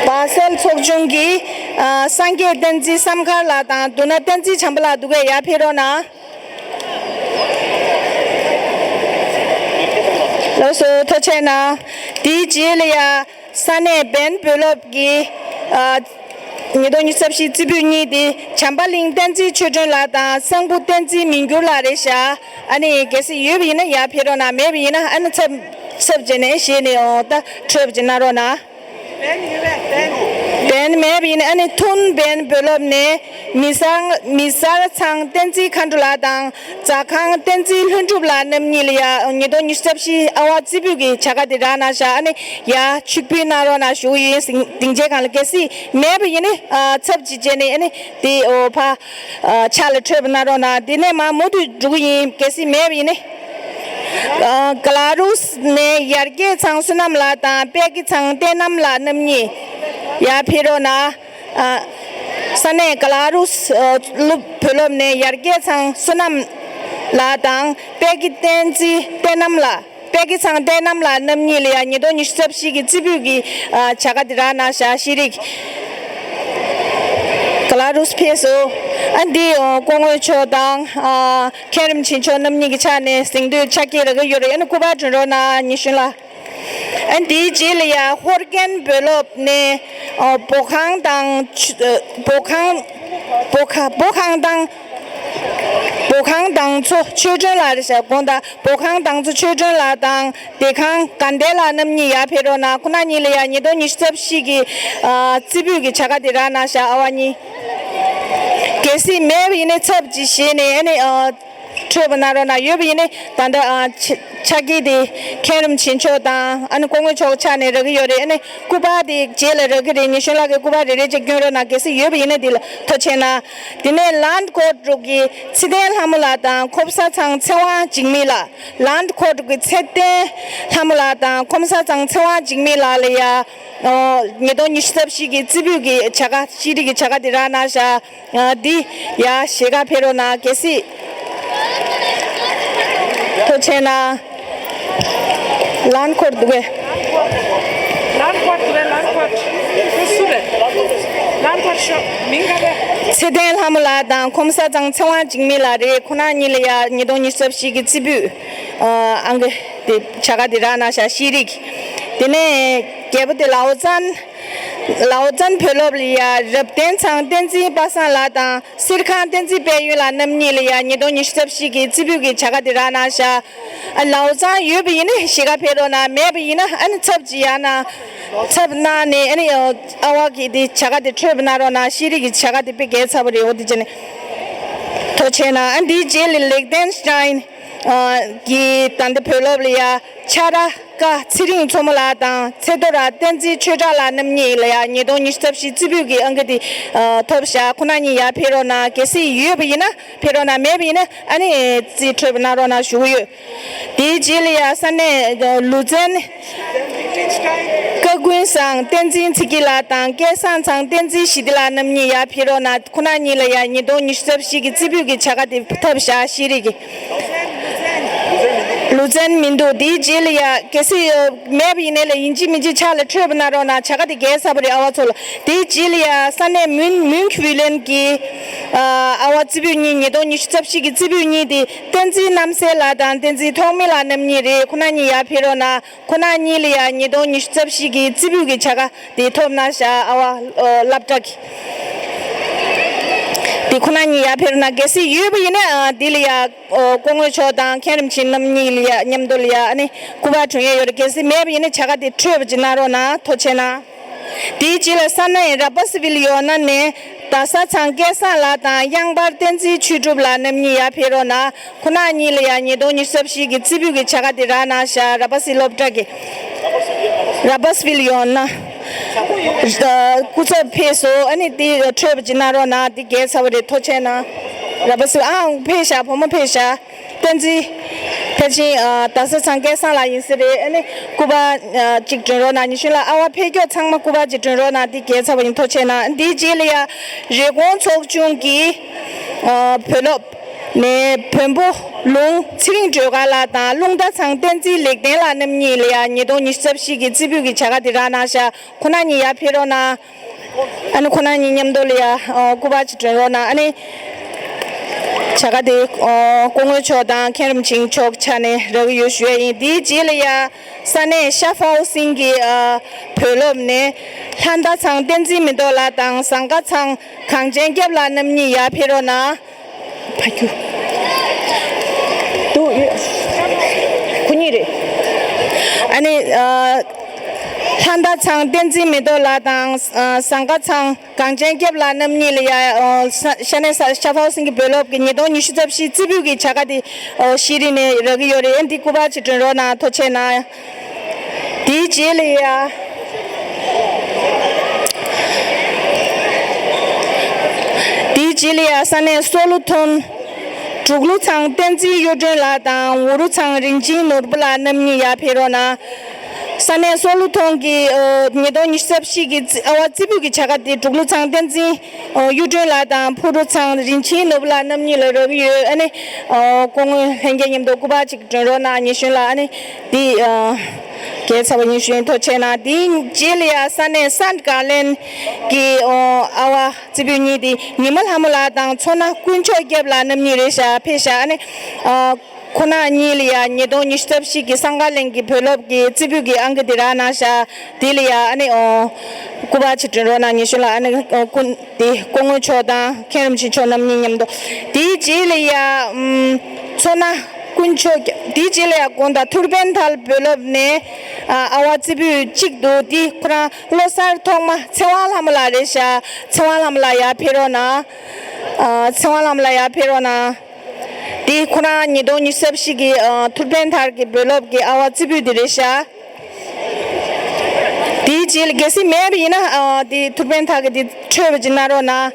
སྦ་སལ་ཚོགས་ཆུང་གིས་ཨ་སངས་རྒྱས་བསྟན་འཛིན་བསམ་མཁར་ལགས་དང་མདུན་ན་བསྟན་འཛིན་བྱམས་པ་ལགས་འདུག་གས། ཡར་ཕེབས་རོགས་གནང་། ལགས་སོ། ཐུགས་རྗེ་གནང་། དེའི་རྗེས་ལ་ཡ་ས་གནས་བན་བོད་སློབ་ཀྱི་ཨ་ཉིས་སྟོང་ཉི་ཤུ་རྩ་བཞི་རྩེ་ཕུད་གཉིས་དེ་བྱམས་པ་གླིང་བསྟན་འཛིན་ཆོས་སྒྲོན་ལགས་དང་གསང་ཕུ་བསྟན་འཛིན་མི་འགྱུར་ལགས་རེད་ཤག་ཨ་ནི་གལ་སྲིད་ཡོད་པ་ཡིན་ན་ཡར་ཕེབས་རོགས་གནང་། མེད་པ་ཡིན་ན་ཨ་ནི་ཚབ་ཚབ་བྱས་ནས་ཞེས་ནས་ཨོ་ད་འཕྲོས་པ་ཅིག་གནང་རོགས་གནང་། བན་མེད་པ་ཡིན་ན་ཨ་ནི་ཐུན་བན་བོད་སློབ་ནས་མི་སང་མི་སར་ཚང་བསྟན་འཛིན་མཁའ་འགྲོ་ལགས་དང་ཛ་ཁང་བསྟན་འཛིན་ལྷུན་གྲུབ་ལགས་རྣམ་གཉིས་ལ་ཡ་ཉིས་སྟོང་ཉི་ཤུ་རྩ་བཞི་ཨ་ཝ་རྩེ་ཕུད་ཀྱི་བྱ་དགའ་དེ་རག་གནང་ཤག་ཨ་ནི་ཡ་ཕྱུག་པོའི་གནང་རོགས་གནང་ཞུ་གི་ཡིན། སྡིངས་ཆའི་སྒང་ལ། གལ་སྲིད་མེད་པ་ཡིན་ན་ཨ་ཚབ་ཅིག་བྱས་ནས་ཨ་ནི་དེ་ཨོ་ཕ་ཨ་ཕྱག་ལ་འཕྲོས་པ་གནང་རོགས་གནང་། དེ་ནས་མར་མུ་མཐུད་འགྲོ་གི་ཡིན། གལ་སྲིད་མེད་པ་ཡིན་ན། ཨ་ག་ལ་རུས་ནས་ཡར་རྒྱས་ཚང་བསོད་ནམས་ལགས་དང་དཔལ་སྐྱིད་ཚང་བསྟན་རྣམ་ལགས་རྣམ་གཉིས་ཡར་ཕེབས་རོགས་གནང་། ཨ་ས་གནས་ག་ལ་རུས་ཨ་སློབ་བོད་སློབ་ནས་ཡར་རྒྱས་ཚང་བསོད་ནམས་ལགས་དང་དཔལ་སྐྱིད་བསྟན་འཛིན་བསྟན་རྣམ་ལགས། དཔལ་སྐྱིད་ཚང་བསྟན་རྣམ་ལགས་རྣམ་གཉིས་ལ་ཡང་ཉིས་སྟོང་ཉི་ཤུ་རྩ་བཞི་གི་རྩེ་ཕུད་ཀྱི་ཨ་བྱ་དགའ་དེ་རག་གནང་ཤག་ཤེས་རིག་ག་ལ་རུས་ཕེབས་སོང་། ཨ་འདི་ཨ་སྐུ་ངོ་མཆོག་དང་ཨ་མཁན་རིན་པོ་ཆེ་མཆོག་རྣམ་གཉིས་ཀྱི་ཕྱག་ནས་གཟེངས་བསྟོད་ཕྱག་འཁྱེར་རག་གི་ཡོད་རེད། ཨ་ནི་སྐུ་པར་བསྒྲོན་རོགས་གནང་ཉི་གཞོན་ལགས། ཨ་འདིའི་རྗེས་ལ་ཡ་ཧོར་རྒན་བོད་སློབ་ནས་ཨ་འབོ་ཁང་དང་ཆུ་ཨ་འབོ་ཁང་འབོ་ཁ་འབོ་ཁང་དང་འབོ་ཁང་དང་ཚོ་ཆོས་སྒྲོན་ལགས་རེད་ཤག་དགོངས་དག་འབོ་ཁང་དང་ཚོ་ཆོས་སྒྲོན་ལགས་དང་། བདེ་ཁང་དགའ་ལྡན་ལགས་རྣམ་གཉིས་ཡར་ཕེབས་རོགས་གནང་། ཁོང་རྣམ་གཉིས་ལ་ཡང་ཉིས་སྟོང་ཉི་ཤུ་རྩ་བཞི་གི་ཨ་རྩེ་ཕུད་ཀྱི་བྱ་དགའ་དེ་རག་གནང་ཤག་ཨ་བ་གཉིས། གལ་སྲིད་མེད་པ་ཡིན་ན་ཚབ་ཅིག་བཞེས་ནས་ཨ་ནི་ཨ་འཕྲོས་པ་གནང་རོགས་གནང་། ཡོད་པ་ཡིན་ན་ད་ལྟ་ཨ་ཕྱ་ཕྱག་འཁྱེར་དེ་མཁན་རིན་པོ་ཆེ་མཆོག་དང་ཨ་ནི་སྐུ་ངོ་མཆོག་ཕྱག་ནས་རག་གི་ཡོད་རེད། ཨ་ནི་སྐུ་པར་དེ་རྗེས་ལ་རག་གི་རེད། ཉི་གཞོན་ལགས་ཀྱིས་སྐུ་པར་རེ་རེ་ཅིག་སྐྱོན་རོགས་གནང་། གལ་སྲིད་ཡོད་པ་ཡིན་ན་དེ་ལ་ཐུགས་རྗེ་གནང་། དེ་ནས་ལན་ཀོ་ཊི་གི་ཚེ་བརྟན་ལྷ་མོ་ལགས་དང་ཁོམ་ས་ཚང་ཚེ་དབང་འཇིགས་མེད་ལགས། ལན་ཀོ་ཊི་གི་ཚེ་བརྟན་ལྷ་མོ་ལགས་དང་ཁོམ་ས་ཚང་ཚེ་དབང་འཇིགས་མེད་ལགས་ལ་ཡ་ཨོ་ཉིས་སྟོང་ཉི་ཤུ་རྩ་བཞི་གི་རྩེ་ཕུད་ཀྱི་བྱ་དགའ་ཤེས་རིག་གི་བྱ་དགའ་དེ་རག་གནང་ཤག་ཨ་འདི་ཡ་ཞལ་ཁ་ཕེབས་རོགས་གནང་། གལ་སྲིད་ཐུགས་རྗེ་གནང་། ལན་ཀོ་ཊི་འདུག་གས། ལན་ཀོ་ཊི་འདུག་གས། ལན་ཀོ་ཊི། ཁོ་སུ་རེད། ལན་ཀོ་ཊི་ཤོག་མིང་ག་རེ། ཚེ་བརྟན་ལྷ་མོ་ལགས་དང་ཁོམ་ས་ཚང་ཚེ་དབང་འཇིགས་མེད་ལགས་རེད། ཁོང་རྣམ་གཉིས་ལ་ཡ་ཉིས་སྟོང་ཉི་ཤུ་རྩ་བཞི་གི་རྩེ་ཕུད་ཨ་ཨང་ཀི་དེ་བྱ་དགའ་དེ་རག་གནང་ཤག་ཤེས་རིག་དེ་ནས་རྒྱལ་པོ་དེ་ལའོ་ཙན། ལའོ་ཙན་བོད་སློབ་ལ་ཡ་རབ་བརྟན་ཚང་བསྟན་འཛིན་པ་སངས་ལགས་དང་གསེར་ཁང་བསྟན་འཛིན་དཔལ་ཡོན་ལགས་རྣམ་གཉིས་ལ་ཡ་ཉིས་སྟོང་ཉི་ཤུ་རྩ་བཞི་གི་རྩེ་ཕུད་ཀྱི་བྱ་དགའ་དེ་རག་གནང་ཤག་ཨ་ལའོ་ཙན་ཡོད་པ་ཡིན་ན་ཞལ་ཁ་ཕེབས་རོགས་གནང་། མེད་པ་ཡིན་ན་ཨ་ནི་ཚབ་ཅིག་ཡར་གནང་། ཚབ་གནང་ནས་ཨ་ནི་ཨ་བ་གི་དེ་བྱ་དགའ་དེ་འཕྲོས་པ་གནང་རོགས་གནང་། ཤེས་རིག་གི་བྱ་དགའ་དེ་དཔེ་གལ་ཆེ་བ་རེད། འོ་དེ་བྱས་ནས་ཐུགས་རྗེ་གནང་། ཨ་འདིའི་རྗེས་ལ་ལིག་ཏེན་སི་ཊེན་ཨ་གི་ད་ལྟ་བོད་སློབ་ལ་ཡ་ཆ་ར་ཀ་ཚེ་རིང་མཚོ་མོ་ལགས་དང་ཚེ་རྡོ་ར་བསྟན་འཛིན་ཆོས་གྲགས་ལགས་རྣམ་གཉིས་ལ་ཡ་ཉིས་སྟོང་ཉི་ཤུ་རྩ་བཞི་རྩེ་ཕུད་ཀྱི་ཨང་ཀི་དེ་ཨ་ཐོབ་ཤག་ཁོང་རྣམ་གཉིས་ཡར་ཕེབས་རོགས་གནང་། གལ་སྲིད་ཡོད་པ་ཡིན་ན་ཕེབས་རོགས་གནང་། མེད་པ་ཡིན་ན་ཨ་ནི་རྩིས་སྤྲོད་པ་གནང་རོགས་གནང་ཞུ་གི་ཡོད། དེའི་རྗེས་ལ་ཡ་ས་གནས་ལུས་རྩལ་ཀ་ཀུན་བཟང་བསྟན་འཛིན་ཚེ་སྐྱིད་ལགས་དང་སྐལ་བཟང་ཚང་བསྟན་འཛིན་ཞི་བདེ་ལགས་རྣམ་གཉིས་ཡར་ཕེབས་རོགས་གནང་། ཁོང་རྣམ་གཉིས་ལ་ཡ་ཉིས་སྟོང་ཉི་ཤུ་རྩ་བཞི་གི་རྩེ་ཕུད་ཀྱི་བྱ་དགའ་དེ་ཐོབ་ཤག་ཤེས་རིག་གི། ལུས་རྩལ་མི་འདུག་དེའི་རྗེས་ལ་ཡ་གལ་སྲིད་མེད་པ་ཡིན་ནའི་ལ་ཡིན་གཅིག་མིན་གཅིག་ཕྱག་ལ་འཕྲོད་པ་གནང་རོགས་གནང་། བྱ་དགའ་དེ་རྒྱལ་ཚ་པོ་རེད་ཨ་བ་ཚོ་ལ། དེའི་རྗེས་ལ་ཡ་ས་གནས་མུན་མུན་ཁི་ཝི་ལན་གྱི་ཨ་བ་རྩེ་ཕུད་གཉིས་ཉིས་སྟོང་ཉི་ཤུ་རྩ་བཞི་གི་རྩེ་ཕུད་གཉིས་དེ་བསྟན་འཛིན་རྣམ་གསལ་ལགས་དང་བསྟན་འཛིན་ཐོགས་མེད་ལགས་རྣམ་གཉིས་རེད། ཁོང་རྣམ་གཉིས་ཡར་ཕེབས་རོགས་གནང་། ཁོང་རྣམ་གཉིས་ལ་ཡ་ཉིས་སྟོང་ཉི་ཤུ་རྩ་བཞི་གི་རྩེ་ཕུད་ཀྱི་བྱ་དགའ་དེ་ཐོབ་གནང་ཤག་ཨ་བ་ཨ་སློབ་གྲྭ་གི། དེ་ཁོང་རྣམ་གཉིས་ཡར་ཕེབས་རོགས་གནང་། གལ་སྲིད་ཡོད་པ་ཡིན་ན་ཨ་དེ་ལ་ཡ་ཨོ་སྐུ་ངོ་མཆོག་དང་མཁན་རིན་པོ་ཆེ་རྣམ་གཉིས་ལ་ཡ་མཉམ་དུ་ལ་ཡ་ཨ་ནི་སྐུ་པར་བསྒྲོན་ཡས་ཡོད་རེད། གལ་སྲིད་མེད་པ་ཡིན་ན་བྱ་དགའ་དེ་འཕྲོད་པ་ཅིག་གནང་རོགས་གནང་། ཐུགས་རྗེ་གནང་། དེའི་རྗེས་ལ་ས་གནས་ར་པ་སི་ཝིལ་ཡོ་ན་ནས་ རྡ་ས་ཚང་སྐལ་བཟང་ལགས་དང་གཡང་འབར་བསྟན་འཛིན་ཆོས་གྲུབ་ལགས་རྣམ་གཉིས་ཡར་ཕེབས་རོགས་གནང་། ཁོང་རྣམ་གཉིས་ལ་ཡང་ཉིས་སྟོང་ཉི་ཤུ་རྩ་བཞི་གི་རྩེ་ཕུད་ཀྱི་བྱ་དགའ་དེ་རག་གནང་ཤག་ར་པ་སི་སློབ་གྲྭ་གི་ར་པ་སི་ཕིལ་ཡོང་ན། སྐུ་ཚབ་ཕེབས་སོང་། ཨ་ནི་དེ་འཕྲོད་པ་ཅིག་གནང་རོགས་གནང་། དེ་གལ་ཆེ་བ་རེད། ཐུགས་རྗེ་གནང་། ར་པ་སི་ཨང་ཕེབས་ཤག་བུ་མོ་ཕེབས་ཤག་བསྟན་འཛིན་ཕལ་ཆེར་ཨ་རྡ་ས་ཚང་སྐལ་བཟང་ལགས་ཡིན་ས་རེད། ཨ་ནི་སྐུ་པར་ཨ་གཅིག་སྒྲོན་རོགས་གནང་། ཉི་གཞོན་ལགས། ཨ་བ་ཕེབས་མཁན་ཚང་མ་སྐུ་པར་གཅིག་སྒྲོན་རོགས་གནང་། འདི་གལ་ཆེ་བ་ཡིན། ཐུགས་རྗེ་གནང་། འདིའི་རྗེས་ལ་ཡ་རེབ་གོང་ཚོགས་ཆུང་གི་ཨ་བུ་སློབ་ནས་བོན་པོ་ལུང་ཚེ་རིང་སྒྲོལ་དཀར་ལགས་དང་རླུང་རྟ་ཚང་བསྟན་འཛིན་ལེགས་ལྡན་ལགས་རྣམ་གཉིས་ལ་ཡ་ཉིས་སྟོང་ཉི་ཤུ་རྩ་བཞི་གི་རྩེ་ཕུད་ཀྱི་བྱ་དགའ་དེ་རག་གནང་ཤག་ཁོང་རྣམ་གཉིས་ཡར་ཕེབས་རོགས་གནང་། ཨ་ནི་ཁོང་རྣམ་གཉིས་མཉམ་དུ་ལ་ཡ་ཨ་སྐུ་པར་ཅིག་སྒྲོན་རོགས་གནང་། ཨ་ནི་བྱ་དགའ་དེ་ཨ་སྐུ་ངོ་མཆོག་དང་མཁན་རིན་པོ་ཆེ་མཆོག་ཆ་ནས་རག་གི་ཡོད་ཞུ་ཡ་ཡིན། དེའི་རྗེས་ལ་ཡ་ས་གནས་ཤ་ཧྥའོ་སིང་གི་ཨ་བུ་སློབ་ནས་ལྷ་མདའ་ཚང་བསྟན་འཛིན་མེ་ཏོག་ལགས་དང་ཟངས་དཀར་ཚང་གངས་ཅན་སྐྱབས་ལགས་རྣམ་གཉིས་ཡར་ཕེབས་རོགས་གནང་། ཕ་ཁྱུ་དུ་ཡོད། ཁོ་གཉིས་རེད། ཨ་ནི་ཨ་ལྷ་མདའ་ཚང་བསྟན་འཛིན་མེ་ཏོག་ལགས་དང་ཨ་ཟངས་དཀར་ཚང་གངས་ཅན་སྐྱབས་ལགས་རྣམ་གཉིས་ལ་ཡ་ཨ་ས་ཤ་གནས་ས་ཤ་ཧྥའོ་སིང་གི་བུ་སློབ་ཀྱི་ཉིས་སྟོང་ཉི་ཤུ་རྩ་བཞི་རྩེ་ཕུད་ཀྱི་བྱ་དགའ་དེ་ཨ་ཤེས་རིག་ནས་རག་གི་ཡོད་རེད། འདི་སྐུ་པར་ཅིག་སྒྲོན་རོགས་གནང་། ཐུགས་རྗེ་གནང་། དེའི་རྗེས་ལ་ཡ། དེའི་རྗེས་ལ་ཡ་ས་གནས་སོ་ལུ་ཐོན། འབྲུག་ལུ་ཚང་བསྟན་འཛིན་གཡུ་སྒྲོན་ལགས་དང་འུ་རུ་ཚང་རིན་ཆེན་ནོར་བུ་ལགས་རྣམ་གཉིས་ཡར་ཕེབས་རོགས་གནང་། ས་གནས་སོ་ལུ་ཐོན་གྱི་ཨ་ཉིས་སྟོང་ཉི་ཤུ་རྩ་བཞི་གི་རྩི་ཨ་བ་རྩེ་ཕུད་ཀྱི་བྱ་དགའ་དེ་འབྲུག་ལུ་ཚང་བསྟན་འཛིན་ཨ་གཡུ་སྒྲོན་ལགས་དང་ཕུ་རུ་ཚང་རིན་ཆེན་ནོར་བུ་ལགས་རྣམ་གཉིས་ལ་རག་གི་ཡོད། ཨ་ནི་ཨ་སྐུ་ངོ་ལྷན་རྒྱས་མཉམ་དུ་སྐུ་པར་ཅིག་སྒྲོན་རོགས་གནང་། ཉི་གཞོན་ལགས། ཨ་ནི་འདི་ཨ་གལ་ཆེ་བ་ཡིན་ཞུ་ཡིན། ཐུགས་རྗེ་གནང་། དེའི་རྗེས་ལ་ཡ་ས་གནས་སན་ཀར་ལན་གྱི་ཨ་བ་རྩེ་ཕུད་གཉིས་དེ་ཉི་མ་ལྷ་མོ་ལགས་དང་མཚོ་སྣ་དཀོན་མཆོག་སྐྱབས་ལགས་རྣམ་གཉིས་རེད་ཤག་ཕེབས་ཤག་ཨ་ནི་ཨ་ཁོང་རྣམ་གཉིས་ལ་ཡ་ཉིས་སྟོང་ཉི་ཤུ་རྩ་བཞི་གི་སན་ཀར་ལན་གྱི་བུ་སློབ་ཀྱི་རྩེ་ཕུད་ཀྱི་ཨང་ཀི་དེ་རག་གནང་ཤག་དེ་ལ་ཡ་ཨ་ནི་ཨ་སྐུ་པར་ཅིག་སྒྲོན་རོགས་གནང་། ཉི་གཞོན་ལགས། ཨ་ནི་ཨ་སྐུ་དེ་སྐུ་ངོ་མཆོག་དང་མཁན་རིན་པོ་ཆེ་མཆོག་རྣམ་གཉིས་མཉམ་དུ། དེའི་རྗེས་ལ་ཡ་ཨམ་མཚོ་སྣ་དཀོན་མཆོག་དེའི་རྗེས་ལ་ཡ་དགོང་དག་ཐུར་བན་ཐར་བུ་སློབ་ནས་ཨ་ཨ་བ་རྩེ་ཕུད་གཅིག་འདུག་དེ་ཁོ་རང་བློ་གསར་ཐོག་མ་ཚེ་དབང་ལྷ་མོ་ལགས་རེད་ཤག་ཚེ་དབང་ལྷ་མོ་ལགས་ཡར་ཕེབས་རོགས་གནང་། ཨ་ཚེ་དབང་ལྷ་མོ་ལགས་ཡར་ཕེབས་རོགས་གནང་། དེ་ཁོ་རང་ཉིས་སྟོང་ཉི་ཤུ་རྩ་བཞི་གི་ཨ་ཐུར་བན་ཐར་གྱི་བུ་སློབ་ཀྱི་ཨ་བ་རྩེ་ཕུད་དེ་རེད་ཤག་དེའི་རྗེས་ལ་གལ་སྲིད་མེད་པ་ཡིན་ན་ཨ་དེ་ཐུར་བན་ཐར་གྱི་དེ་འཕྲོད་པ་ཅིག་གནང་རོགས་གནང་།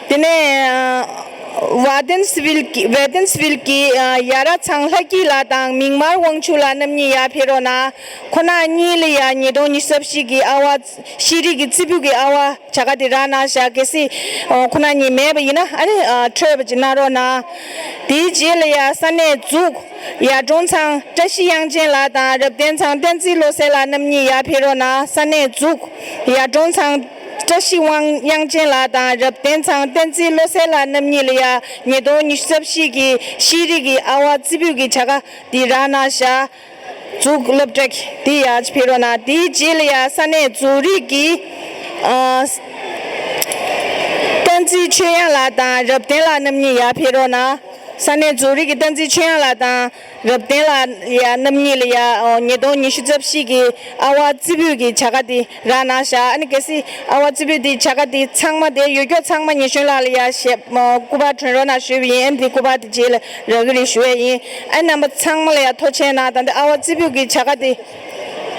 དེ་ནས་ཨ་ཝ་ཏན་སི་ཝིལ་གྱི་ཝེ་ཏན་སི་ཝིལ་གྱི་ཨ་ཡ་ར་ཚང་ལྷ་སྐྱིད་ལགས་དང་མིག་དམར་དབང་ཕྱུག་ལགས་རྣམ་གཉིས་ཡར་ཕེབས་རོགས་གནང་། ཁོང་རྣམ་གཉིས་ལ་ཡ་ཉིས་སྟོང་ཉི་ཤུ་རྩ་བཞི་གི་ཨ་བ་ཤེས་རིག་གི་རྩེ་ཕུད་ཀྱི་ཨ་བ་བྱ་དགའ་དེ་རག་གནང་ཤག་གལ་སྲིད་ཨ་ཁོང་རྣམ་གཉིས་མེད་པ་ཡིན་ན་ཨ་ནི་ཨ་འཕྲོད་པ་ཅིག་གནང་རོགས་གནང་། དེའི་རྗེས་ལ་ཡ་ས་གནས་འཛུགས་ཡར་གྲོང་ཚང་བཀྲ་ཤིས་དབྱངས་ཅན་ལགས་དང་རབ་བརྟན་ཚང་བསྟན་འཛིན་བློ་གསལ་ལགས་རྣམ་གཉིས་ཡར་ཕེབས་རོགས་གནང་། ས་གནས་འཛུགས་ཡར་གྲོང་ཚང་བཀྲ་ཤིས་དབང་དབྱངས་ཅན་ལགས་དང་རབ་བརྟན་ཚང་བསྟན་འཛིན་བློ་གསལ་ལགས་རྣམ་གཉིས་ལ་ཡ་ཉིས་སྟོང་ཉི་ཤུ་རྩ་བཞི་གི་ཤེས་རིག་གི་ཨ་བ་རྩེ་ཕུད་ཀྱི་བྱ་དགའ་དེ་རག་གནང་ཤག་འཛུགས་སློབ་གྲྭ་གི་དེ་ཡར་ཕེབས་རོགས་གནང་། དེའི་རྗེས་ལ་ཡ་ས་གནས་འཛུགས་རིག་གི་ཨ་བསྟན་འཛིན་ཆོས་དབྱངས་ལགས་དང་རབ་བརྟན་ལགས་རྣམ་གཉིས་ཡར་ཕེབས་རོགས་གནང་། ས་གནས་འཛུགས་རིག་གི་བསྟན་འཛིན་ཆོས་དབྱངས་ལགས་དང་རབ་བརྟན་ལགས་ཡ་རྣམ་གཉིས་ལ་ཡ་ཨོ་ཉིས་སྟོང་ཉི་ཤུ་རྩ་བཞི་གི་ཨ་བ་རྩེ་ཕུད་ཀྱི་བྱ་དགའ་དེ་རག་གནང་ཤག་ཨ་ནི་གལ་སྲིད་ཨ་བ་རྩེ་ཕུད་དེ་བྱ་དགའ་དེ་ཚང་མ་དེ་ཡོད་སྐྱོ་ཚང་མ་ཉི་གཞོན་ལགས་ལ་ཡ་ཞེས་སྐུ་པར་སྒྲོན་རོགས་གནང་ཞུས་པ་ཡིན། ཨ་ནི་དེ་སྐུ་པར་དེ་རྗེས་ལ་རག་གི་རེད་ཞུ་ཡས་ཡིན། ཨ་ནི་རྣམ་པ་ཚང་མ་ལ་ཡ་ཐུགས་རྗེ་གནང་། ད་འདི་ཨ་བ་རྩེ་ཕུད་ཀྱི་བྱ་དགའ་དེ་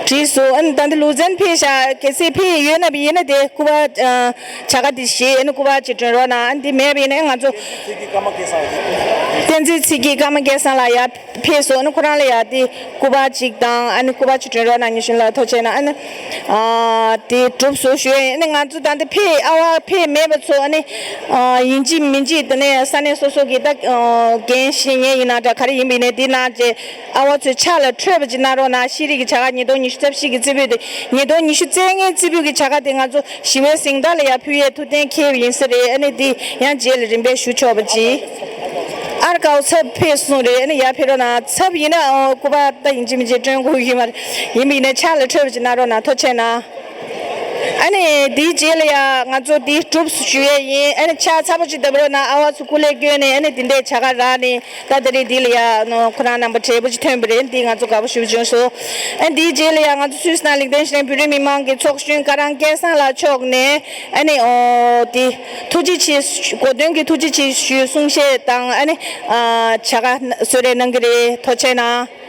བྲིས་སོང་། ཨ་ནི་ད་འདི་ལུ་ཛན་ཕེབས་ཤག་གལ་སྲིད་ཕེབས་ཡོད་ན་ཡིན་ན་དེ་སྐུ་པར་ཨ་བྱ་དགའ་དེ་བཞེས། ཨ་ནི་སྐུ་པར་ཅིག་སྒྲོན་རོགས་གནང་། ཨ་ནི་དེ་མེད་པ་ཡིན་ན་ང་ཚོ་བསྟན་འཛིན་ཚེ་སྐྱིད་ཀརྨ་སྐལ་བཟང་ལགས་ཡར་ཕེབས་སོང་། ཨ་ནི་ཁོ་རང་ལ་ཡ་དེ་སྐུ་པར་གཅིག་དང་ཨ་ནི་སྐུ་པར་གཅིག་སྒྲོན་རོགས་གནང་། ཉི་གཞོན་ལགས་ཐུགས་རྗེ་གནང་། ཨ་ནི་ཨ་དེ་གྲུབ་སོང་ཞུ་ཡས་ཡིན། ཨ་ནི་ང་ཚོ་ད་ལྟ་ཕེབས་ཨ་བ་ཕེབས་མེད་པ་ཚོ་ཨ་ནི་ཨ་ཡིན་གཅིག་མིན་གཅིག་དེ་ནས་ས་གནས་སོ་སོ་གི་ད་ཨ་འགན་བཞེས་མཁན་ཡིན་ན་འདྲ་ག་རེ་ཡིན་པ་ཡིན་ནའི་དེ་གནང་བྱས་ཨ་བ་ཚོའི་ཕྱག་ལ་འཕྲོད་པ་ཅིག་གནང་རོགས་གནང་། ཤེས་རིག་གི་བྱ་དགའ་ཉིས་སྟོང་ཉི་ཤུ་རྩ་བཞི་གི་རྩེ་ཕུད་དེ་ཉིས་སྟོང་ཉི་ཤུ་རྩ་ལྔའི་རྩེ་ཕུད་ཀྱི་བྱ་དགའ་དེ་ང་ཚོ་ཞི་བའི་གཟེངས་རྟགས་ལ་ཡར་ཕུལ་ཡས་ཐུགས་གཏན་འཁེལ་བ་ཡིན་ས་རེད། ཨ་ནི་དེ་ཡང་རྗེས་ལ་རིམ་པས་ཞུ་ཆོག་པ་ཅིག་ཨར་ཀའོ་ཚབ་ཕེབས་སོང་རེད། ཨ་ནི་ཡར་ཕེབས་རོགས་གནང་། ཚབ་ཡིན་ན་ཨོ་སྐུ་པར་ད་ཡིན་གཅིག་མིན་གཅིག་སྒྲོན་དགོས་ཡོད་མ་རེད། ཡིན་པ་ཡིན་ན་ཕྱག་ལ་འཕྲོད་པ་ཅིག་གནང་རོགས་གནང་། ཐུགས་རྗེ་གནང་། ཨ་ནི་དེའི་རྗེས་ལ་ཡ་ང་ཚོ་དེ་གྲུབ་སུ་ཞུ་ཡས་ཡིན། ཨ་ནི་ཕྱག་ཚ་པོ་ཅིག་བརྡབ་རོགས་གནང་། ཨ་བ་ཚོ་སྐུ་ལས་བསྐྱོན་ནས་ཨ་ནི་དེ་འདྲའི་བྱ་དགའ་རག་ནས། ད་དེ་རིང་འདི་ལ་ཡ་ཁོ་རང་རྣམ་པ་གྲས་པོ་ཅིག་ཐོན་པ་རེད། འདི་ང་ཚོ་དགའ་པོ་ཞེ་པོ་བྱུང་སོང་། ཨ་འདིའི་རྗེས་ལ་ཡ་ང་ཚོ་སུད་སི་ནང་ལིག་ཏེན་ཤི་ཏན་བོད་རིགས་མི་མང་གི་ཚོགས་གཞོན་ཀ་རང་སྐལ་བཟང་ལགས་མཆོག་ནས་ཨ་ནི་ཨོ་དེ་ཐུགས་རྗེ་ཆེ། གོ་སྟོན་གྱི་ཐུགས་རྗེ་ཆེ་ཞུ་གསུང་བཤད་དང་ཨ་ནི་ཨ་བྱ་དགའ་གསོལ་རས་གནང་གི་རེད། ཐུགས་རྗེ་གནང་།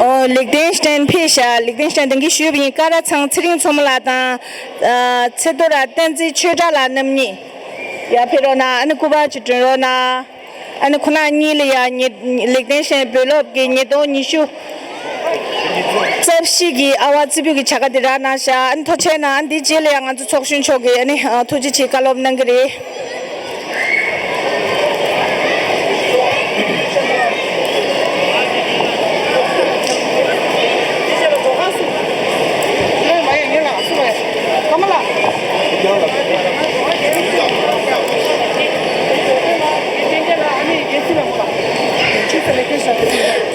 ཨོ་ལིག་ཏེན་ཤི་ཏན་ཕེབས་ཤག་ལིག་ཏེན་ཤི་ཏན་དེང་གི་ཞུས་པ་ཡིན། ཀ་ར་ཚང་ཚེ་རིང་མཚོ་མོ་ལགས་དང་། ཨ་ཚེ་རྡོར་བསྟན་འཛིན་ཆོས་གྲགས་ལགས་རྣམ་གཉིས་ཡར་ཕེབས་རོགས་གནང་། ཨ་ནི་སྐུ་པར་ཅིག་སྒྲོན་རོགས་གནང་། ཨ་ནི་ཁོ་རང་གཉིས་ལ་ཡ་ཉི་ལིག་ཏེན་ཤི་ཏན་བོད་སློབ་ཀྱི་ཉིས་སྟོང་ཉི་ཤུ་རྩ་བཞི་གི་ཨ་བ་རྩེ་ཕུད་ཀྱི་བྱ་དགའ་དེ་རག་གནང་ཤག་ཨ་ནི་ཐུགས་རྗེ་གནང་། ཨ་ནི་འདིའི་རྗེས་ལ་ཡ་ང་ཚོ་ཚོགས་གཞོན་མཆོག་གིས་ཨ་ནི་ཨ་ཐུགས་རྗེ་ཆེ་བཀའ་སློབ་གནང་གི་རེད།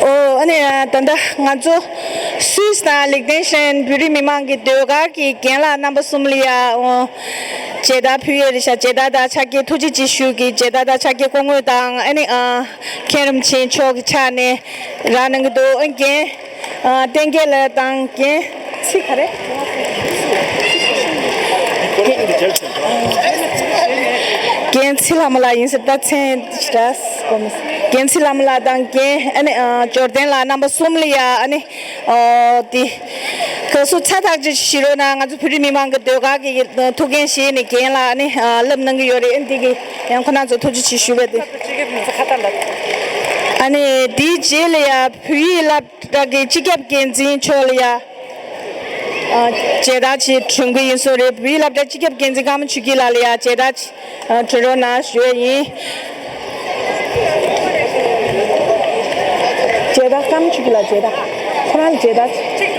ཨོ་ཨ་ནི་ད་ལྟ་ང་ཚོ་སུད་སི་དང་ལིག་ཏེན་ཤི་ཏན་བོད་རིགས་མི་མང་གི་ཟློས་གར་གྱི་རྒན་ལགས་རྣམ་པ་གསུམ་ལ་ཡ་ཨོ་མཇལ་དར་ཕུལ་ཡས་རེད་ཤག་མཇལ་དར་དང་ཕྱག་འཁྱེར། ཐུགས་རྗེ་ཆེ་ཞུ་གི་མཇལ་དར་དང་ཕྱག་འཁྱེར་སྐུ་ངོ་དང་ཨ་ནི་ཨ་མཁན་རིན་པོ་ཆེ་མཆོག་གི་ཕྱག་ནས་རག་གནང་གི་འདུག་ཨ་རྒན་ཨ་བསྟན་རྒྱལ་ལགས་དང་རྒན་ཚེ་ག་རེ། རྒན་ཚེ་ལྷ་མོ་ལགས་ཡིན་ཟེར། ད་མཚན་ཞེ་དྲག་གོ་མི་སོང་། རྒན་ཚེ་ལྷ་མོ་ལགས་དང་རྒན་ཨ་ནི་ཨ་འབྱོར་ལྡན་ལགས་རྣམ་པ་གསུམ་ལ་ཡ་ཨ་ནི་ཨོ་དེ་དགའ་བསུ་ཚ་ཐག་ཆོད་ཞུ་རོགས་གནང་། ང་ཚོ་བོད་རིགས་མི་མང་གི་ཟློས་གར་གྱི་ཐུགས་འགན་བཞེས་ནས་རྒན་ལགས་ཨ་ནི་ཨ་བསླབ་གནང་གི་ཡོད་རེད། ཨ་ནི་འདི་གི་ཡང་ཁོ་རང་ཚོ་ཐུགས་རྗེ་ཆེ་ཞུ་བ་དེ། ཨ་ནི་དེའི་རྗེས་ལ་ཡ་བོད་ཡིག་སློབ་གྲྭ་གི་སྤྱི་ཁྱབ་འགན་འཛིན་མཆོག་ལ་ཡ་ཨ་མཇལ་དར་ཅིག་སྒྲོན་གི་ཡིན་ས་རེད། བོད་ཡིག་སློབ་གྲྭ་སྤྱི་ཁྱབ་འགན་འཛིན་ཀརྨ་ཆོས་སྐྱིད་ལགས་ལ་ཡ་མཇལ་དར་ཅིག་ཨ་སྒྲོན་རོགས་གནང་ཞུ་ཡས་ཡིན། མཇལ་དར་ཀརྨ་ཆོས་སྐྱིད་ལགས། མཇལ་དར་ཁོ་རང་ལ་མཇལ་དར་ཅིག་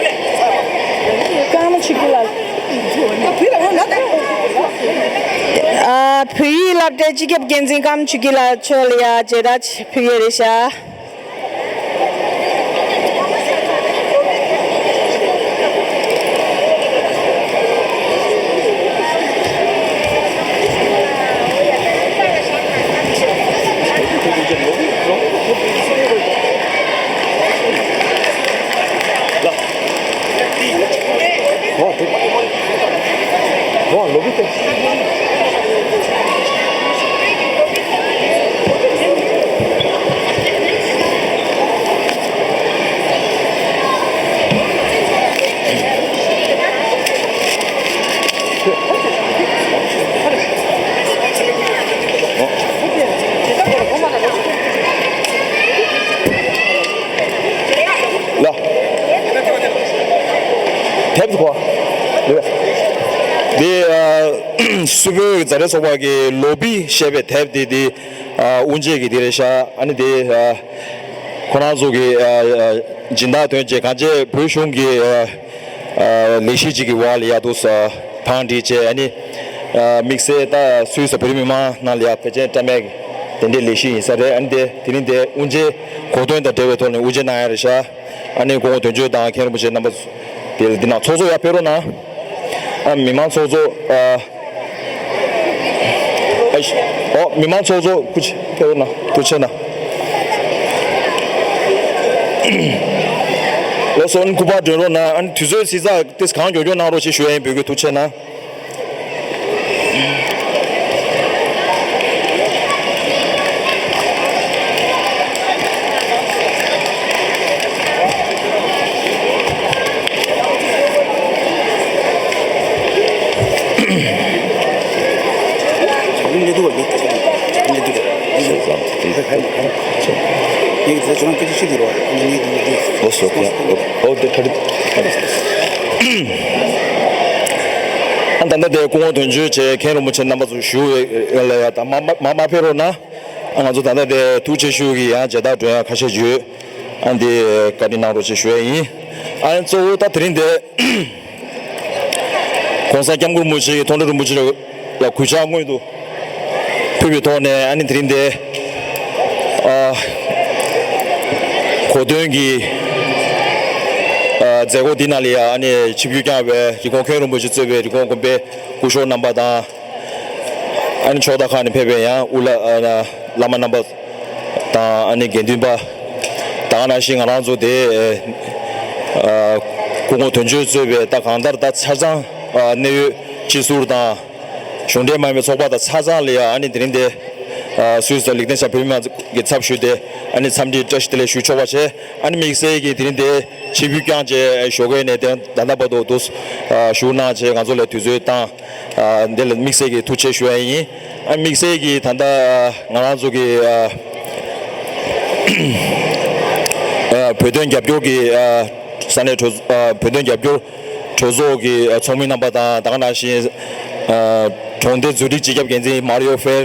ཀརྨ་ཆོས་སྐྱིད་ལགས། ཨ་བོད་ཡིག་སློབ་གྲྭའི་སྤྱི་ཁྱབ་འགན་འཛིན་ཀརྨ་ཆོས་སྐྱིད་ལགས་མཆོག་ལ་ཡ་མཇལ་དར་ཅིག་ཕུལ་ཡས་རེད་ཤག་ལ། དེབ་ཁོ། འདི་ཨ་སུད་བོད་མཛའ་འབྲེལ་ཚོགས་པ་གི་ལོ་བི་ཞེས་པའི་དེབ་འདི་འདི་ཨ་དབུ་འབྱེད་ཀྱི་འདི་རེད་ཤག་ཨ་ནི་འདི་ཨ་ཁོ་རང་ཚོ་གི་ཨ་ཨ་སྦྱིན་བདག་དོན་བཅས་གང་བྱས་བོད་གཞུང་གི་ཨ་ཨ་ལས་གཞི་གཅིག་གི་འོག་ལ་ཡ་འདུག་ས་བང་སྒྲིག་བྱས། ཨ་ནི་ཨ་དམིགས་བསལ་ད་སུད་སི་བོད་རིགས་མི་མང་ནང་ལ་ཡ་བེ་ཅོན་བཀྲམ་པའི་དེ་འདྲའི་ལས་གཞི་ཡིན་ས་རེད། ཨ་ནི་དེ་དེ་རིང་དེ་དབུ་འབྱེད་གོ་སྟོན་དང་འབྲེལ་བའི་ཐོག་ནས་དབུ་འབྱེད་གནང་ཡ་རེད་ཤག་ཨ་ནི་སྐུ་ངོ་དོན་གཅོད་དང་མཁན་རིན་པོ་ཆེ་རྣམ་པ་དེ་འདི་ནང་ཚོགས་གཙོ་ཡར་ཕེབས་རོགས་གནང་། ཨ་མི་མང་ཚོགས་གཙོ་ཨ་ཨ་ཨོ་མི་མང་ཚོགས་གཙོ་སྐུ་མཁྱེན་ཕེབས་རོགས་གནང་། ཐུགས་རྗེ་གནང་། ལགས་སོ། ཨ་ནི་སྐུ་པར་སྒྲོན་རོགས་གནང་། ཨ་ནི་དུས་ཚོད་ཚིག་ཚགས་ཏེ་གང་མགྱོགས་མགྱོགས་གནང་རོགས་ཞེས་ཞུ་ཡ་ཡིན། འབོད་སྐུལ། ཐུགས་རྗེ་གནང་། ད་ལྟ་དེ་སྐུ་ངོ་དོན་གཅོད་བྱས་མཁན་རིན་པོ་ཆེ་རྣམ་པ་ཚོ་བཞུགས་ཡོད་ལ་ཡ། ད་མ་མ་མ་མ་ཕེབས་རོགས་གནང་། ང་ཚོ་ད་ལྟ་དེ་ཐུགས་རྗེ་ཆེ་ཞུ་གི་ཡང་མཇལ་དར་སྒྲོན་ཡ་ཁ་ཤས་ཡོད། ཨ་འདི་བཀའ་དྲིན་གནང་རོགས་ཞེས་ཞུ་ཡ་ཡིན། ཨ་གཙོ་བོ་ད་དེ་རིང་དེ་༸གོང་ས་༸སྐྱབས་མགོན་རིན་པོ་ཆེ་གི་མཐོང་གྲོལ་རིན་པོ་ཆེ་ལ་གུས་ཕྱག་སྔོན་དུ་ཕུལ་བའི་ཐོག་ནས། ཨ་ནི་དེ་རིང་དེ་ཨ་གོ་སྟོན་གྱི་ཨ་མཛད་སྒོ་འདི་ནང་ལ་ཡ། ཨ་ནི་ཆིབས་བསྒྱུར་བསྐྱངས་པའི་རིན་གོང་མཁན་རིན་པོ་ཆེ་གཙོས་པའི་རིན་གོང་དགོན་པའི་སྐུ་ཞབས་རྣམ་པ་དང་། ཨ་ནི་ཕྱོགས་མཐའ་ཁག་ནས་ཕེབས་པའི་ཡང་དབུ་བླ་ཨ་བླ་མ་རྣམ་པ་དང་། ཨ་ནི་དགེ་འདུན་པ་དང་། ནང་བཞིན་ང་རང་ཚོ་དེ་ཨ་སྐུ་ངོ་དོན་གཅོད་གཙོས་པའི་ད་གང་ལྟར་ད་ཆ་ཚང་ཨ་གནད་ཡོད་སྤྱི་ཟུར་དང་། གཞུང་འབྲེལ་མ་ཡིན་པའི་ཚོགས་པ་དང་ཆ་ཚང་ལ་ཡ། ཨ་ནི་དེ་རིང་དེ་ཨ་སུད་སི་ལིག་ཏེན་ཤ་བོད་མི་མང་གི་ཚབ་ཞུས་ཏེ། ཨ་ནི་འཚམས་འདྲི་བཀྲ་ཤིས་བདེ་ལེགས་ཞུ་ཆོག་པ་བྱས། ཨ་ནི་དམིགས་བསལ་གྱིས་དེ་རིང་དེ་ཆིབས་བསྒྱུར་བསྐྱངས་བྱས་ཞོགས་ཀས་ནས་དེ་ད་ལྟ་བར་དུ་དུ་ཨ་བཞུགས་གནང་བྱས་ང་ཚོ་ལ་དུས་ཚོད་བཏང་། ཨ་འདི་ལ་དམིགས་བསལ་གྱིས་ཐུགས་རྗེ་ཆེ་ཞུ་ཡ་ཡིན། ཨ་དམིགས་བསལ་གྱིས་ད་ལྟ་ཨ་ང་རང་ཚོ་གི་ཨ་ཨ་བོད་དོན་རྒྱབ་སྐྱོར་གྱི་ཨ་ས་གནས་གྲོས་ཨ་བོད་དོན་རྒྱབ་སྐྱོར་གྲོས་ཚོགས་ཀྱི་ཨ་ཚོགས་མི་རྣམ་པ་དང་། ད་ག་ནང་བཞིན་ཨ་གྲོང་སྡེ་ཛུ་རིག་སྤྱི་ཁྱབ་འགན་འཛིན་མཱ་རི་ཡོ་ཧྥེར་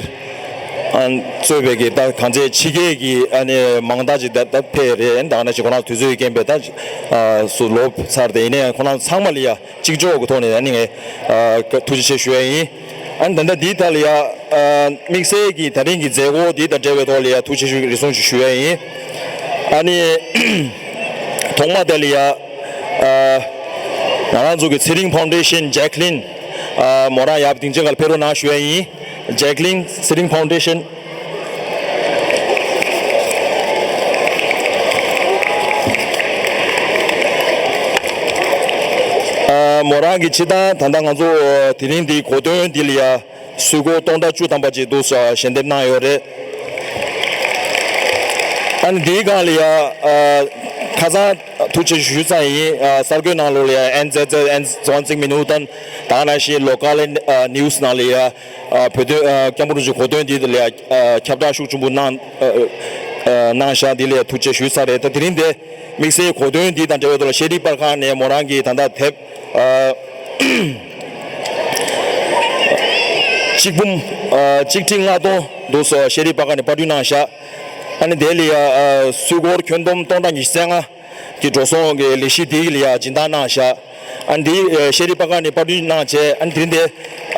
ཨ་གཙོས་པའི་གི་ད་གང་ཚེ་ཕྱི་རྒྱལ་གྱི་ཨ་ནི་མང་དག་ཅིག་ད་ད་ཕེབས་རེད། ད་ག་ནང་བཞིན་ཁོ་རང་དུས་ཚོད་ཀྱི་རྐྱེན་པས་ད་ཨ་སུ་ལོབས་ཚར་ཏེ། ཡིན་ནའི་ཁོ་རང་ཚང་མ་ལ་ཡ་གཅིག་ལྕོགས་ཀྱི་ཐོག་ནས་ཨ་ནི་ངས་ཨ་ཐུགས་རྗེ་ཆེ་ཞུ་ཡ་ཡིན། ཨ་ནི་ད་ལྟ་འདིའི་ཐད་ལ་ཡ་ཨ་དམིགས་བསལ་གྱི་ད་རིང་གི་མཛད་སྒོ་འདི་དང་འབྲེལ་བའི་ཐོག་ལ་ཡ་ཐུགས་རྗེ་ཆེ་ཞུ་རེ་ཟུང་ཞིག་ཞུ་ཡ་ཡིན། ཨ་ནི་ཐོག་མ་དེ་ལ་ཡ་ཨ་ང་རང་ཚོ་གི་ཚེ་རིང་ཕའུན་ཌེ་ཤན་ཇེ་ཀི་ལིན་ཨ་མོ་རང་ཡབ་སྡིངས་ཆ་སྒང་ལ་ཕེབས་རོགས་གནང་ཞུ་ཡ་ཡིན། ཇེ་ཀི་ལིན། ཚེ་རིང་ཕའུན་ཌེ་ཤན། ཨ་མོ་རང་གི་སྤྱིར་བཏང་ད་ལྟ་ང་ཚོ་དེ་རིང་འདིའི་གོ་སྟོན་འདི་ལ་ཡ་སུད་སྒོར་སྟོང་ཕྲག་བཅུ་ཐམ་པ་ཅིག་འདུག་ཞལ་འདེབས་གནང་ཡོད་རེད། ཨ་ནི་འདིའི་སྒང་ལ་ཡ་ཨ་ཁ་སང་ཐུགས་རྗེ་ཆེ་ཞུས་ཚར་ཡིན། ཨ་གསར་འགོད་ནང་ལོགས་ལ་ཡ་ཨེན་ཛེ་ཛེ་ཨེན་ཛོན་ཚིག་མི་ནུ་ཏན། ད་ག་ནང་བཞིན་ལོ་ཀལ་ནིའུ་སི་ནང་ལ་ཡ་ཨ་བོད་དོན་ཨ་སྐྱབས་མགོན་རིན་པོ་ཆེའི་གོ་སྟོན་འདི་ལ་ཡ་ཨ་ཁྱབ་བསྒྲགས་ཤུགས་ཆེན་པོ་གནང་ཨ་ཨ་གནང་བཞག་འདི་ལ་ཡ་ཐུགས་རྗེ་ཆེ་ཞུས་ཚར་རེད། ད་དེ་རིང་འདི་དམིགས་བསལ་གོ་སྟོན་འདི་དང་འབྲེལ་བའི་ཐོག་ལ་ཤེས་རིག་པར་ཁང་ནས་མོ་རང་གིས་ད་ལྟ་དེབ་ཨ་གཅིག་འབུམ་ཨ་གཅིག་ཁྲི་ལྔ་སྟོང་འདུག་སེ་ཤེས་རིག་པར་ཁང་ནས་པར་སྐྲུན་གནང་བཞག་ཨ་ནི་དེ་ལ་ཡ་ཨ་སུད་སྒོར་ཁྱོན་བསྡོམས་སྟོང་ཕྲག་ཉི་ཤུ་རྩ་ལྔ་གི་འགྲོ་སོང་གི་ལས་གཞི་དེ་ལ་ཡ་སྦྱིན་བདག་གནང་བཞག་ཨ་ནི་དེ་ཨ་ཤེས་རིག་པར་ཁང་ནས་པར་སྐྲུན་གནང་བྱས། ཨ་ནི་དེ་རིང་དེ་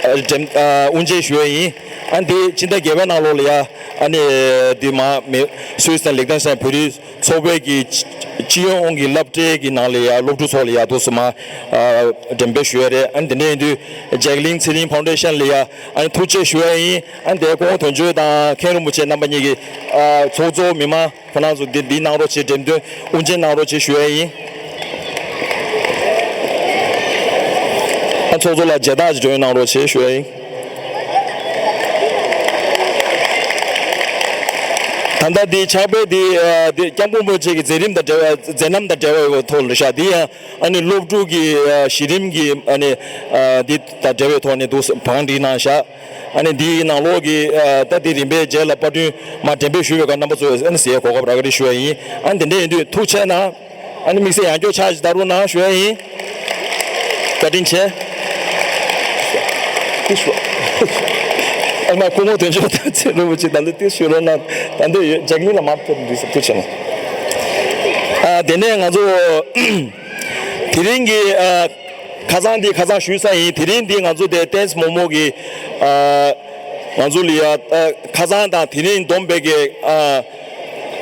ཨ་འགྲེམས་ཨ་དབུ་འབྱེད་ཞུ་ཡ་ཡིན། ཨ་ནི་དེ་སྤྱི་ཟླ་བརྒྱད་པའི་ནང་ལོགས་ལ་ཡ་ཨ་ནི་དེ་མ་མེ་སུད་སི་དང་ལིག་ཏེན་ཤ་ཡན་བོད་རིགས་ཚོགས་པའི་གི་སྤྱི་ཡོངས་ཀྱི་སློབ་གྲྭའི་གི་ནང་ལ་ཡ་སློབ་ཕྲུག་ཚོ་ལ་ཡ་འདུག་སེ་མ་ཨ་འགྲེམས་སྤེལ་ཞུ་ཡ་རེད། ཨ་ནི་དེ་འདྲ་ཡིན་དུས་ཇེ་ཀི་ལིན་ཚེ་རིང་ཕའུན་ཌེ་ཤན་ལ་ཡ་ཨ་ནི་ཐུགས་རྗེ་ཆེ་ཞུ་ཡ་ཡིན། ཨ་ནི་དེ་སྐུ་ངོ་དོན་གཅོད་དང་མཁན་རིན་པོ་ཆེ་རྣམ་པ་གཉིས་ཀྱིས་ཨ་ཚོགས་གཙོ་མི་མང་ཁོང་རྣམ་ཚོ་འདི་འདི་གནང་རོགས་བྱེད། འགྲེམས་སྟོན་དབུ་འབྱེད་གནང་རོགས་བྱེད་ཞུ་ཡ་ཡིན། ཨ་ཚོགས་གཙོ་ལགས་མཇལ་དར་ཅིག་སྒྲོན་གནང་རོགས་བྱེད་ཞུ་ཡ་ཡིན། ད་ལྟ་འདི་ཕྱག་དཔེ་འདི་ཨ་འདི་སྐྱབས་མགོན་རིན་པོ་ཆེ་གི་མཛད་རིམ་དང་འབྲེལ་བ་མཛད་རྣམ་དང་འབྲེལ་བའི་ཐོག་ལ་ཤག་འདི་ཡང་ཨ་ནི་སློབ་ཕྲུག་གི་ཨ་གཞི་རིམ་གྱི་ཨ་ནི་ཨ་འདི་དང་འབྲེལ་བའི་ཐོག་ནས་འདུག་བང་སྒྲིག་གནང་ཤག་ཨ་ནི་འདིའི་ནང་ལོགས་ཀྱི་ཨ་ད་འདི་རིམ་པས་རྗེས་ལ་པར་སྐྲུན་མར་འགྲེམས་སྤེལ་ཞུ་བའི་སྐབས་རྣམ་པ་ཚོས་ཨ་ནི་གཟིགས་ཡའི་གོ་སྐབས་རག་གི་རེད་ཞུ་བ་ཡིན། ཨ་ནི་དེ་འདྲ་ཡིན་དུས་ཐུགས་རྗེ་གནང་། ཨ་ནི་དམིགས་བསལ་ཡང་སྐྱར་ཕྱག་ཅིག་བརྡབ་རོགས་གནང་ཞུ་བ་ཡིན། བཀའ་དྲིན་ཆེ། ཨ་མ་སྐུ་ངོ་དོན་གཅོད་དང་ཚེ་རིང་པོ་ཆེ་ད་ལྟ་ཏིས་ཞུ་རོགས་གནང་། ད་འདོད་ཡོད་ཇེག་ལིན་ལ་མར་ཕེབས་འདུག་ཟེར་ཐུགས་རྗེ་གནང་། ཨ་དེ་ནས་ང་ཚོ་དེ་རིང་གི་ཨ། ཁ་སང་འདི་ཁ་སང་ཞུས་ས་ཡིན། དེ་རིང་འདི་ང་ཚོ་དེ་ཏེན་སི་མོག་མོག་གི་ཨ་ང་ཚོ་ལ་ཡ་ཨ་ཁ་སང་དང་དེ་རིང་བསྡོམས་པའི་གི་ཨ་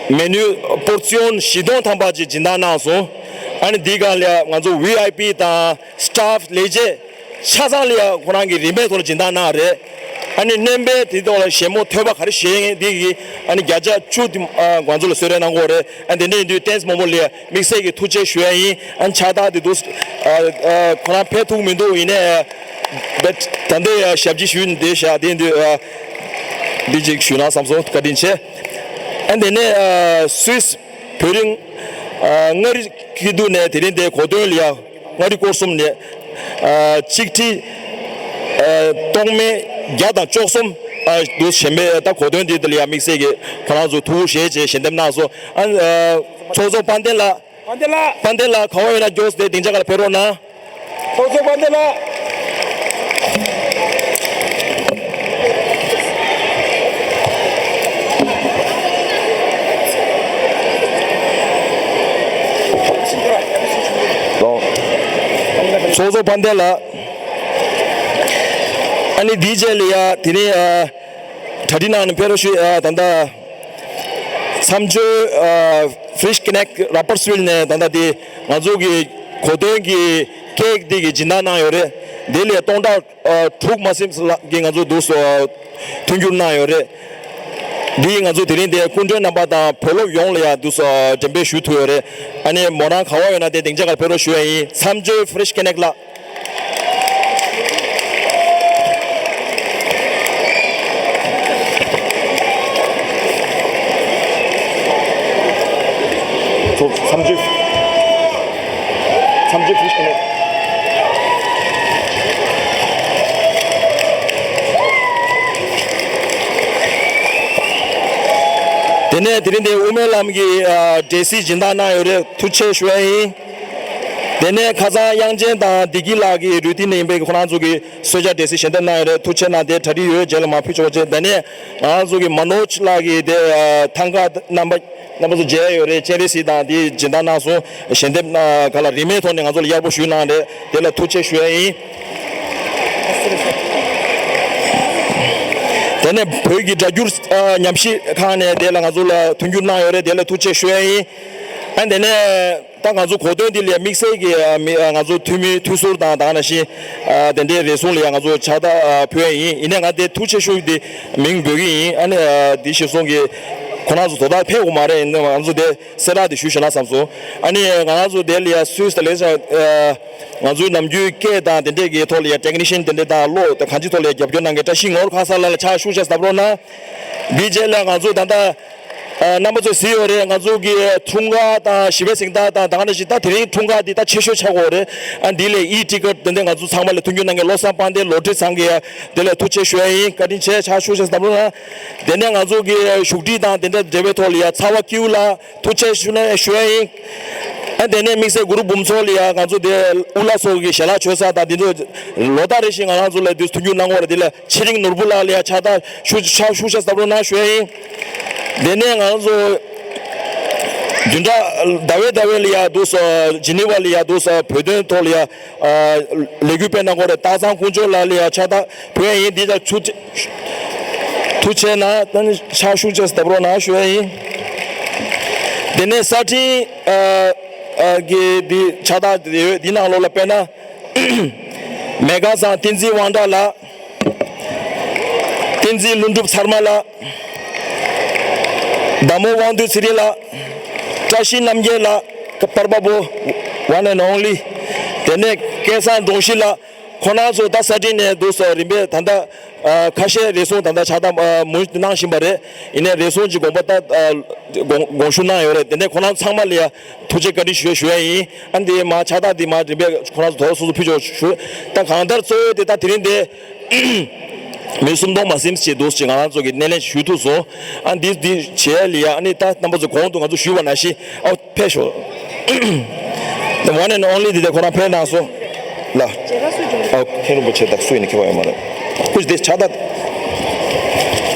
མེ་ནུ་པོར་ཚི་ཡོན་བཞི་སྟོང་ཐམ་པ་ཅིག་སྦྱིན་བདག་གནང་སོང་། ཨ་ནི་འདི་ག་ལ་ཡ་ང་ཚོ་ཝི་ཨའི་པི་དང་སི་ཊཱཕ་ལས་བྱེད་ཆ་ཚང་ལ་ཡ་ཁོ་རང་གི་རིན་མེད་ཐོག་ལ་སྦྱིན་བདག་གནང་རེད། ཨ་ནི་སྣོན་པའི་དེ་ཐོག་ལ་ཞལ་མོ་ཐོད་པ་ག་རེ་བཞེས་ངེས་འདི་གི་ཨ་ནི་བརྒྱ་ཆ་བཅུ་དེ་ཨ་ང་ཚོ་ལ་གསོལ་རས་གནང་གི་ཡོད་རེད། ཨ་དེ་འདྲ་ཡིན་དུས་ཏེན་སི་མོག་མོག་ལ་ཡ་དམིགས་བསལ་གྱི་ཐུགས་རྗེ་ཞུ་ཡ་ཡིན། ཨ་ཕྱག་རྟགས་དེ་འདུག་ཨ་ཨ་ཁོ་རང་ཕེབས་ཐུབ་མི་འདུག་ཡིན་ནའི་ད་ལྟ་ཡ་ཞབས་ཕྱི་ཞུས་ནས་བསྡད་བཞག་དེ་ཡིན་དུས་ཨ་འདི་ཅིག་ཞུས་ན་བསམ་སོང་། བཀའ་དྲིན་ཆེ། ཨ་དེ་ནས་ཨ་སུད་སི་བོད་རིགས་ཨ་མངའ་རིས་སྐྱིད་སྡུག་ནས་དེ་རིང་དེ་གོ་སྟོན་ལ་ཡ་མངའ་རིས་སྐོར་གསུམ་ནས་ཨ་གཅིག་ཁྲི་ཨ་སྟོང་མེད་བརྒྱ་དང་བཅུ་གསུམ་ཨ་འདུག་གཞན་པའི་ད་གོ་སྟོན་འདི་དེ་ལ་ཡ་དམིགས་བསལ་གྱི་ཁོ་རང་ཚོ་ཐུགས་ཞལ་བྱས་ཞལ་འདེབས་གནང་སོང་། ཨ་ཨ་ཚོགས་གཙོ་དཔལ་ལྡན་ལགས། དཔལ་ལྡན་ལགས། དཔལ་ལྡན་ལགས་གང་བ་ཡོད་ན་མགྱོགས་སེ་སྡིངས་ཆ་སྒང་ལ་ཕེབས་རོགས་གནང་། ཚོགས་གཙོ་དཔལ་ལྡན་ལགས། ཚོགས་གཙོ་དཔལ་ལྡན་ལགས། ཨ་ནི་དེའི་རྗེས་ལ་ཡ་དེ་རིང་ཨ་གྲ་སྒྲིག་གནང་ནས་ཕེབས་རོགས་ཞུ། ཨ་ད་ལྟ་མཚམས་གཅོད་ཨ་Fish Connect Rapperswil་ནས་ད་ལྟ་དེ་ང་ཚོ་གི་གོ་སྟོན་གྱི་ཀེག་དེ་གི་སྦྱིན་བདག་གནང་ཡོད་རེད། དེ་ལས་སྟོང་ཕྲག་ཨ་དྲུག་མ་ཟིན་ལ་གི་ང་ཚོ་འདུག་སོ་མཐུན་འགྱུར་གནང་ཡོད་རེད། འདི་ང་ཚོ་དེ་རིང་དེ་སྐུ་མགྲོན་རྣམ་པ་དང་བོད་སློབ་ཡོངས་ལ་ཡང་འདུག་སོ་འགྲེམས་སྤེལ་ཞུ་ཐུབ་ཡོད་རེད། ཨ་ནི་མོ་རང་ག་བ་ཡོད་ན་དེ་སྡིངས་ཆ་སྒང་ཕེབས་རོགས་ཞུ་ཡ་ཡིན། མཚམས་གཅོད་Fish Connect་ལགས། མཚམས་གཅོད། མཚམས་གཅོད་Fish Connect། དེ་ནས་དེ་རིང་འདིར་དབུ་མའི་ལམ་གྱི་ཨ་འབྲས་སིལ་སྦྱིན་བདག་གནང་ཡོད་རེད། ཐུགས་རྗེ་ཆེ་ཞུ་ཡ་ཡིན། དེ་ནས་ཁ་སང་དབྱངས་ཅན་དང་བདེ་སྐྱིད་ལགས་ཀྱི་རུ་ཏི་ནས་ཡིན་པའི་ཁོ་རང་ཚོ་གི་གསོལ་ཇ་འབྲས་སིལ་ཞལ་འདེབས་གནང་ཡོད་རེད། ཐུགས་རྗེ་ཆེ་གནང་། དེ་གྲ་སྒྲིག་ཡོད། རྗེས་ལ་མར་ཕུལ་ཆོག་པ་བྱས། དེ་ནས་ང་རང་ཚོ་གི་མ་ནོ་ཇི་ལགས་ཀྱི་དེ་ཨ་ཐང་ཀ་རྣམ་པ་རྣམ་པ་ཚོ་མཇལ་ཡོད་རེད། སྤྱན་རས་གཟིགས་དང་དེ་སྦྱིན་བདག་གནང་སོང་། ཞལ་འདེབས་གནང་ག་ལ་རིན་མེད་ཐོག་ནས་ང་ཚོ་ལ་གཡར་པོ་ཞུས་གནང་རེད། དེ་ལ་ཐུགས་རྗེ་ཆེ་ཞུ་ཡ་ཡིན། དེ་ནས་བོད་ཀྱི་སྒྲ་སྒྱུར་ཨ་ཉམས་ཞིབ་ཁང་ནས་དེ་ལ་ང་ཚོ་ལ་མཐུན་འགྱུར་གནང་ཡོད་རེད། དེ་ལ་ཐུགས་རྗེ་ཆེ་ཞུ་ཡ་ཡིན། ཨ་དེ་ནས་ད་ང་ཚོ་གོ་སྟོན་འདི་ལ་དམིགས་བསལ་གྱི་ཨ་མི་ཨ་ང་ཚོ་འཐུས་མི་འཐུས་ཟུར་དང་དེ་ནང་བཞིན་ཨ་དེ་འདྲའི་རེ་ཟུང་ལ་ཡང་ང་ཚོ་ཕྱག་རྟགས་ཨ་ཕུལ་ཡ་ཡིན། ཡིན་ནའི་ང་དེ་ཐུགས་རྗེ་ཆེ་ཞུ་རྒྱུ་དེ་མིང་འབོད་ཀྱི་ཡིན། ཨ་ནི་ཨ་དེ་གཞིར་བཟུང་གི་ཁོ་རང་ཚོ་དོ་བདག་ཕེབས་དགོས་མ་རེད། ཡིན་ནའི་ང་ཚོ་དེ་གསལ་བསྒྲགས་དེ་ཞུས་བཞག་ན་བསམ་སོང་། ཨ་ནི་ང་རང་ཚོ་དེ་ལ་ཡ་སུད་སི་དང་ལེགས་ཨ་ང་ཚོའི་ནམ་རྒྱུན་སྐད་དང་དེ་འདྲས་ཀྱི་ཐོག་ལ་ཡ་ཊེག་ནི་ཤན་དེ་འདྲས་དང་གློག་དང་གང་ཅིའི་ཐོག་ལ་ཡ་རྒྱབ་སྐྱོར་གནང་མཁན་བཀྲ་ཤིས་ངོར་ཁ་སང་ལགས་ལ་ཕྱག་ཤུགས་ཆེ་བཏབ་རོགས་གནང་། འདིའི་རྗེས་ལ་ང་ཚོ་ད་ལྟ་ཨ་རྣམ་པ་ཚོས་གཟིགས་ཡོད་རེད། ང་ཚོ་གི་འཁྲུངས་སྐར་དང་ཞི་བའི་གཟེངས་རྟགས་དང་དེ་ནང་བཞིན་ད་དེ་རིང་འཁྲུངས་སྐར་འདི་ད་ཆེ་ཤོས་ཆགས་ཀྱི་ཡོད་རེད། ཨ་འདི་ལ་ཨི་ཊི་ཀེཊ་དེ་འདྲས་ང་ཚོ་ཚང་མ་ལ་མཐུན་འགྱུར་གནང་མཁན་བློ་བཟང་དཔལ་ལྡན་ལོ་ཊ་རི་ཚང་གི་ཡ་དེ་ལ་ཐུགས་རྗེ་ཆེ་ཞུ་ཡ་ཡིན། བཀའ་དྲིན་ཆེ། ཕྱག་ཤུགས་ཆེ་བཏབ་རོགས་གནང་། དེ་ནས་ང་ཚོ་གི་བཞུགས་ཁྲི་དང་དེ་འདྲ་འབྲེལ་བའི་ཐོག་ལ་ཡ་ཚ་བ་ཀིའུ་ལགས་ཐུགས་རྗེ་ཆེ་ཞུ་ན་ཞུ་ཡ་ཡིན། ཨ་དེ་ནས་དམིགས་བསལ་གུ་རུ་འབུམ་ཚོགས་ལ་ཡ་ང་ཚོ་དེ་དབུ་བླ་ཚོ་གི་ཞལ་ལག་མཆོད་ས་དང་དེ་ཚོ་ལོ་ལྟར་རེ་བཞིན་ང་རང་ཚོ་ལ་དེ་མཐུན་འགྱུར་གནང་གི་ཡོད་རེད། དེ་ལ་ཚེ་རིང་ནོར་བུ་ལགས་ལ་ཡ་ཕྱག་རྟགས་ཤུགས་ཕྱག་ཤུགས་ཆེ་བཏབ་རོགས་གནང་ཞུ་ཡ་ཡིན། དེ་ནས་ང་རང་ཚོ་བདུན་ཕྲག་ཟླ་བའི་ཟླ་བའི་ལ་ཡ་འདུག་སོ་ཇི་ནི་ཝ་ལ་ཡ་འདུག་སོ་བོད་དོན་ཐོག་ལ་ཡ་ཨ་ལས་འགུལ་སྤེལ་གནང་གི་ཡོད་རེད། སྟག་ཚང་དཀོན་མཆོག་ལགས་ལ་ཡ་ཕྱག་རྟགས་ཕུལ་ཡ་ཡིན། འདི་ལ་ཐུགས་ཐུགས་རྗེ་གནང་། ཕྱག་ཤུགས་ཆེ་བཏབ་རོགས་གནང་ཞུ་ཡ་ཡིན། དེ་ནས་གསར་འཕྲིན་ཨ་ཨ་གི་འདི་ཕྱག་རྟགས་དེ་ཡོད། འདི་ནང་ལོགས་ལ་དཔེར་ན་མེ་ཀ་ཚང་བསྟན་འཛིན་དབང་གྲགས་ལགས། བསྟན་འཛིན་ཀླུ་སྒྲུབ་ཚར་མ་ལགས། མདའ་མོ་དབང་འདུས་ཚེ་རིང་ལགས། བཀྲ་ཤིས་རྣམ་རྒྱལ་ལགས། པར་པ་པོ་one and only། དེ་ནས་སྐལ་བཟང་འབྲོང་ཞི་ལགས། ཁོང་རྣམ་ཚོ་ད་གསར་འཕྲིན་ནས་འདུག་སོ་རིམ་པས་ད་ལྟ་ཨ་ཁ་ཤས་རེ་ཟུང་ད་ལྟ་ཕྱག་རྟགས་ཨ་མུ་མཐུད་གནང་བཞིན་པ་རེད། ཡིན་ནའི་རེ་ཟུང་གཅིག་དགོངས་པ་ད་ཨ་དགོངས་དགོངས་ཞུ་གནང་ཡོད་རེད། དེ་ནས་ཁོང་རྣམ་ཚང་མ་ལ་ཡ་ཐུགས་རྗེ་བཀའ་དྲིན་ཞུ་ཞུ་ཡ་ཡིན། ཨ་འདི་མ་ཕྱག་རྟགས་འདི་མ་རིམ་པས་ཁོང་རྣམ་ཚོ་དོ་སོ་སོ་ཕུལ་ཆོག་ཞུ། ད་གང་ལྟར་གཙོ་བོ་དེ་ད་དེ་རིང་འདི་མི་སུམ་སྟོང་མ་ཟིན་ཅིག་འདུག་ཅིག་ང་རང་ཚོ་གི་སྣེ་ལེན་ཞུས་ཐུབ་སོང་། ཨ་འདི་འདི་བྱེད་ཡ་ལ་ཡ་ཨ་ནི་ད་རྣམ་པ་ཚོ་གོང་དུ་ང་ཚོ་ཞུས་པ་ནང་བཞིན་ཨ་ཕེབས་ཤོག The one and only འདི་དེ་ཁོ་རང་ཕེབས་གནང་སོང་ལ། ཨ་མཁན་རིན་པོ་ཆེ་དང་སུ་ཡིན་ནི་ཁྱད་པར་ཡོད་མ་རེད། ཁོ་འདི་ཕྱག་རྟགས་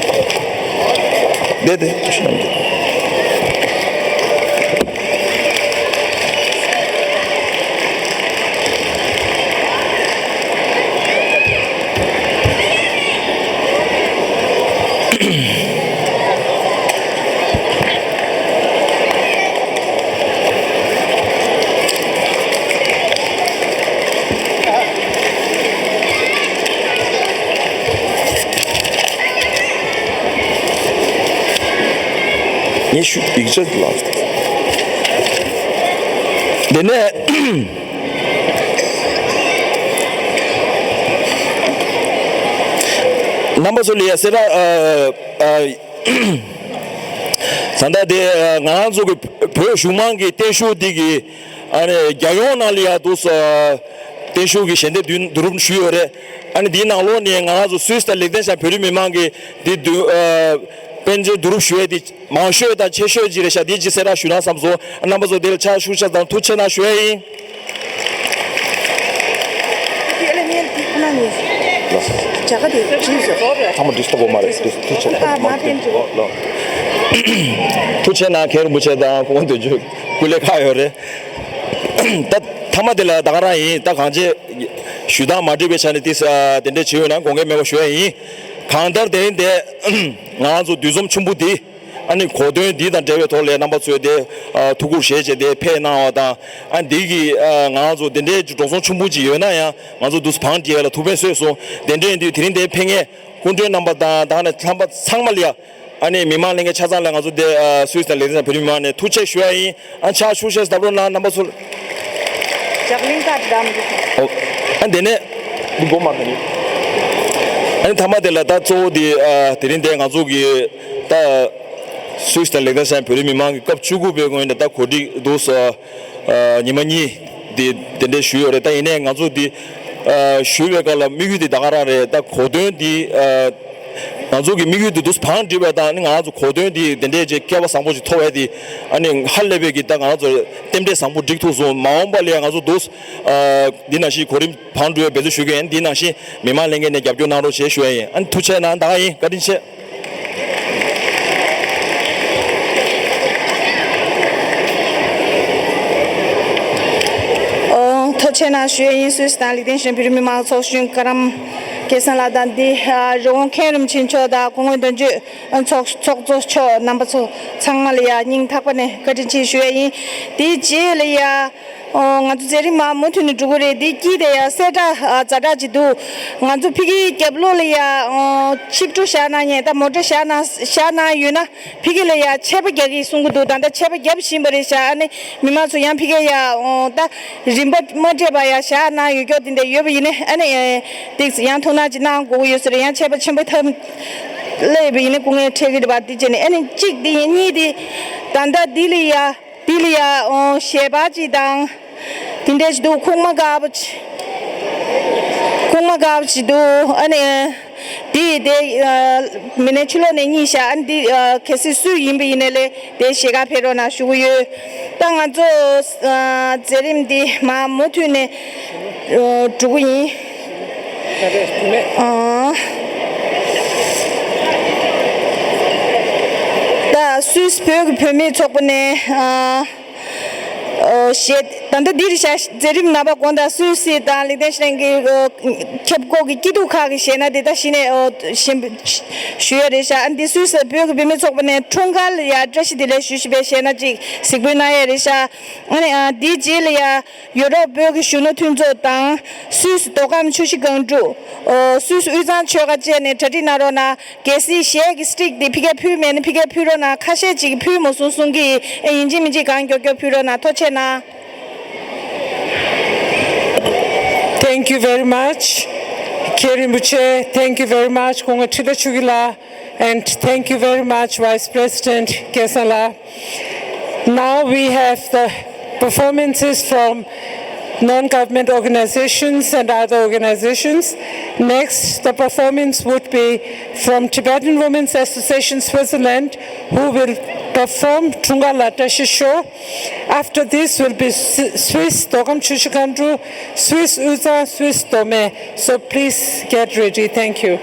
དེ་དེ་ཁྱོད་རང་གི་ངས་ཞུ་ཡིག་ཆ་ལ། དེ་ནས་རྣམ་པ་ཚོ་ལ་ཡ་གསལ་བསྒྲགས་ཨ་ཨ། ད་ལྟ་དེ་ང་རང་ཚོ་གི་བོད་གཞུང་མང་གི་བརྟན་བཞུགས་འདི་གི་ཨ་ནི་རྒྱལ་ཡོངས་ནང་ལ་ཡ་འདུག་སེ་བརྟན་བཞུགས་ཀྱི་ཞལ་འདེབས་བསྡུ་བསྡུ་རུབ་ཞུས་ཡོད་རེད། ཨ་ནི་འདིའི་ནང་ལོགས་ནས་ང་རང་ཚོ་སུད་སི་དང་ལིག་ཏེན་ཤ་ཡན་བོད་རིགས་མི་མང་གི་འདི་བསྡུ་ཨ་དཔལ་འབྱོར་བསྡུ་རུབ་ཞུ་ཡས་འདི་མང་ཤོས་དང་ཆེ་ཤོས་ཅིག་རེད་ཤག་འདི་ཅིག་གསལ་བསྒྲགས་ཞུ་ན་བསམ་སོང་། རྣམ་པ་ཚོ་འདིར་ཕྱག་ཤུགས་ཆེ་དང་ཐུགས་རྗེ་ཆེ་གནང་ཞུ་ཡས་ཡིན། དེ་ཨ་ལས་ངས་འདི་ཁོ་ན་ངས་བྱ་དགའ་དེ་བྲིས་སོ། ཚང་མ་བྲིས་སོ་གོ་མ་རེད། ཐུགས་རྗེ་ཆེ། ཨ་མ་ཕན་ཚུན། ཐུགས་རྗེ་ཆེ་གནང་། མཁན་རིན་པོ་ཆེ་དང་སྐུ་ངོ་དོན་གཅོད་སྐུ་ལས་ཁག་ཡོད་རེད། ད། མཐའ་མ་དེ་ལ་ད་ག་རང་ཡིན། ད་གང་ཅི་ཞུ་དག་མ་འགྲིག་པའི་ཆ་ནས་དེ་ཨ་དེ་འདྲས་བྱས་ཡོད་ན་དགོངས་འགལ་མེད་པ་ཞུ་ཡ་ཡིན། གང་ལྟར་དེ་རིང་དེ་ང་རང་ཚོ་འདུ་འཛོམས་ཆེན་པོ་འདི་ཨ་ནི་གོ་སྟོན་འདི་དང་འབྲེལ་བའི་ཐོག་ལ་རྣམ་པ་ཚོས་དེ་ཨ་ཐུགས་ཁུར་བཞེས་བྱས་དེ་ཕེབས་གནང་བ་དང་། ཨ་འདི་གི་ཨ་ང་རང་ཚོ་དེ་འདྲའི་འགྲོ་སོང་ཆེན་པོ་ཅིག་ཡོད་ན་ཡང་ང་ཚོ་འདུག་སེ་བང་སྒྲིག་ཡ་ལ་ཐུགས་ཕན་གསོས་སོང་། དེ་འདྲས་ཡིན་དུས་དེ་རིང་དེ་ཕེབས་མཁན་སྐུ་མགྲོན་རྣམ་པ་དང་ད་ནས་ཚང་མ་ཚང་མ་ལ་ཡ། ཨ་ནི་མི་མང་ལྷན་རྒྱས་ཆ་ཚང་ལ་ང་ཚོ་དེ་ཨ་སུད་སི་དང་ལིག་ཏེན་སི་ཊན་བོད་རིགས་མི་མང་ནས་ཐུགས་རྗེ་ཆེ་ཞུ་ཡ་ཡིན། ཨ་ཕྱག་ཤུགས་ཆེ་བརྡབ་རོགས་གནང་རྣམ་པ་ཚོ། ལྕགས་གླིང་ཁ་བསྡམས་འདུག་ཨོ། ཨ་དེ་ནས་འདི་སྒོ་མ་དེ་ནི། ཨ་ནི་མཐའ་མ་དེ་ལ་ད་གཙོ་བོ་དེ་ཨ་དེ་རིང་དེ་ང་ཚོ་གི་ད་སུད་སི་དང་ལིག་ཏེན་སི་ཊན་བོད་རིགས་མི་མང་གི་སྐབས་བཅུ་དགུ་པའི་སྔོན་ནས་ད་གོ་སྒྲིག་འདུག་སེ་ཨ་ཉི་མ་གཉིས་དེ་དེ་འདྲས་ཞུས་ཡོད་རེད། ད་ཡིན་ནའི་ང་ཚོ་དེ་ཨ་ཞུས་པའི་སྐབས་ལ་དམིགས་ཡུལ་དེ་ད་ག་རང་རེད། ད་གོ་སྟོན་དེ་ཨ། ང་ཚོ་གི་དམིགས་ཡུལ་དེ་འདུག་སེ་བང་སྒྲིག་པ་དང་ཨ་ནི་ང་རང་ཚོ་གོ་སྟོན་དེ་དེ་འདྲས་ཅིག་སྐལ་བ་བཟང་པོ་ཅིག་ཐོབ་པ་དེ་ཨ་ནི་ཧ་ལས་པའི་གི་ད་ང་རང་ཚོ་རྟེན་འབྲེལ་བཟང་པོ་འགྲིག་ཐུབ་སོང་། མ་འོངས་པ་ལ་ཡང་ང་ཚོ་འདུག་སེ་ཨ་འདི་ནང་བཞིན་གོ་རིམ་བང་སྒྲིག་པའི་འབད་བརྩོན་ཞུ་གི་ཡིན། འདི་ནང་བཞིན་མི་མང་ལྷན་རྒྱས་ནས་རྒྱབ་སྐྱོར་གནང་རོགས་ཞེས་ཞུ་ཡ་ཡིན། ཨ་ནི་ཐུགས་རྗེ་གནང་། ད་ག་ཡིན། བཀའ་དྲིན་ཆེ། ཨོ། ཐུགས་རྗེ་གནང་ཞུ་ཡ་ཡིན། སུད་སི་དང་ལིག་ཏེན་སི་ཊན་བོད་རིགས་མི་མང་ཚོགས་གཞོན་བཀའ་རམས་སྐལ་བཟང་ལགས་དང་འདི་ཨ་རི་བོང་མཁན་རིན་པོ་ཆེ་མཆོག་དང་སྐུ་ངོ་དོན་གཅོད་ཚོགས་ཚོགས་གཙོ་མཆོག་རྣམ་པ་ཚོ་ཚང་མ་ལ་ཡ་སྙིང་ཐག་པ་ནས་བཀའ་དྲིན་ཆེ་ཞུ་ཡ་ཡིན། དེའི་རྗེས་ལ་ཡ། ཨོ། ང་ཚོ་མཛད་རིམ་མ་མུ་མཐུད་ནས་འགྲོ་གི་རེད། འདི་དཀྱིལ་དེ་ཡ་གསལ་བསྒྲགས་ཨ་ཛ་དྲག་ཅིག་འདུག་ང་ཚོ་ཕ་གིའི་རྒྱབ་ལོགས་ལ་ཡ་ཨོ་ཆིབས་འགྲོ་བཞག་གནང་མཁན་ད་མོ་ཊ་བཞག་གནང་བཞག་གནང་ཡོད་ན་ཕ་གི་ལ་ཡ་ཆད་པ་རྒྱག་གི་གསུང་གི་འདུག་ད་ལྟ་ཆད་པ་བརྒྱབ་བཞིན་པ་རེད་ཤག་ཨ་ནི་མི་མང་ཚོ་ཡང་ཕ་གི་ཡ་ཨོ་ད་རིན་པ་མ་སྤྲད་པ་ཡ་བཞག་གནང་ཡོད་སྐྱོ་དེ་འདྲ་ཡོད་པ་ཡིན་ནའི་ཨ་ནི་ཨེ་ཏིག་ཡང་ཐུགས་སྣང་ཅིག་གནང་དགོས་ཀྱི་ཡོད་ས་རེད། ཡང་ཆད་པ་ཆེན་པོ་ཐབས་སླེབས་པ་ཡིན་ནའི་སྐུ་ངལ་འཕྲད་ཀྱི་རེད་པ། དེ་བྱས་ནས་ཨ་ནི་གཅིག་དེ་ཡིན། གཉིས་དེ་ད་ལྟ་འདི་ལ་ཡ། འདི་ལ་ཡ་ཨོ་ཞལ་པར་ཅིག་དང་། དེ་འདྲ་ཞིག་འདུག་ཁུག་མ་དཀར་པོ་ཅིག་ཁུག་མ་དཀར་པོ་ཅིག་འདུག་ཨ་ནི་འདི་དེ་ཨ་མི་སྣའི་ཕྱི་ལོགས་ནས་རྙེད་ཤག་ཨ་ནི་འདི་ཨ་གལ་སྲིད་སུ་ཡིན་པ་ཡིན་ནའི་ལས་དེ་ཞལ་ཁ་ཕེབས་རོགས་གནང་ཞུ་གི་ཡོད། ད་ང་ཚོ་ཨ་མཛད་རིམ་འདི་མ་མུ་མཐུད་ནས་ཨ་འགྲོ་གི་ཡིན། ཨ་ད་སུད་སི་བོད་ཀྱི་བུད་མེད་ཚོགས་པ་ནས་ཨ། ཨོ་ཞེས་ད་ལྟ་འདི་རེད་ཤག་མཛད་རིམ་ནང་པ་དགོངས་དག་སུད་སི་དང་ལིག་ཏེན་སི་ཊན་གྱི་ཨོ་ཁྱབ་ཁོངས་ཀྱི་སྐྱིད་སྡུག་ཁག་གི་ཞེད་སྣང་དེ་ད་གཞི་ནས་ཨོ་ཞེན་ཞུ་ཡ་རེད་ཤག་ཨ་འདི་སུད་སི་བོད་ཀྱི་བུད་མེད་ཚོགས་པ་ནས་འཁྲུངས་སྐར་ལ་ཡ་བཀྲ་ཤིས་བདེ་ལེགས་ཞུ་བཞིན་པའི་ཞེད་སྣང་ཅིག་གཟིགས་འབུལ་གནང་ཡ་རེད་ཤག་ཨ་ནི་ཨ་འདིའི་རྗེས་ལ་ཡ་ཡུ་རོབ་བོད་ཀྱི་གཞོན་ནུ་མཐུན་ཚོགས་དང་སུད་སི་མདོ་ཁམས་ཆུ་བཞི་སྒང་དྲུག་ཨོ་སུད་སི་དབུས་གཙང་ཆོལ་ཁ་བཅས་ནས་གྲ་སྒྲིག་གནང་རོགས་གནང་། གལ་སྲིད་གཞས་ཀྱི་སི་ཊིག་འདི་ཕ་གིར་ཕུལ་མེད་ན་ཕ་གིར་ཕུལ་རོགས་གནང་། ཁ་ཤས་ཅིག་ཕུལ་མ་སོང་གསུང་གི་ཡིན། ཡིན་གཅིག་མིན་གཅིག་གང་མགྱོགས་མགྱོགས་ཕུལ་རོགས་གནང་། ཐུགས་རྗེ་གནང་། Thank you very much. མཁན་རིན་པོ་ཆེ། Thank you very much. སྐུ་ངོ་ཁྲི་ཟླ་ཆོས་སྐྱིད་ལགས། And thank you very much, Vice President སྐལ་བཟང་ལགས། Now we have the performances from non-government organizations and other organizations. Next, the performance would be from Tibetan Women's Association Switzerland, who will perform འཁྲུངས་སྐར་ལ་བཀྲ་ཤིས་ཤོག After this will be Swi- Swiss མདོ་ཁམས་ཆུ་བཞི་སྒང་དྲུག Swiss དབུས་གཙང་Swiss མདོ་སྨད. So please get ready. Thank you.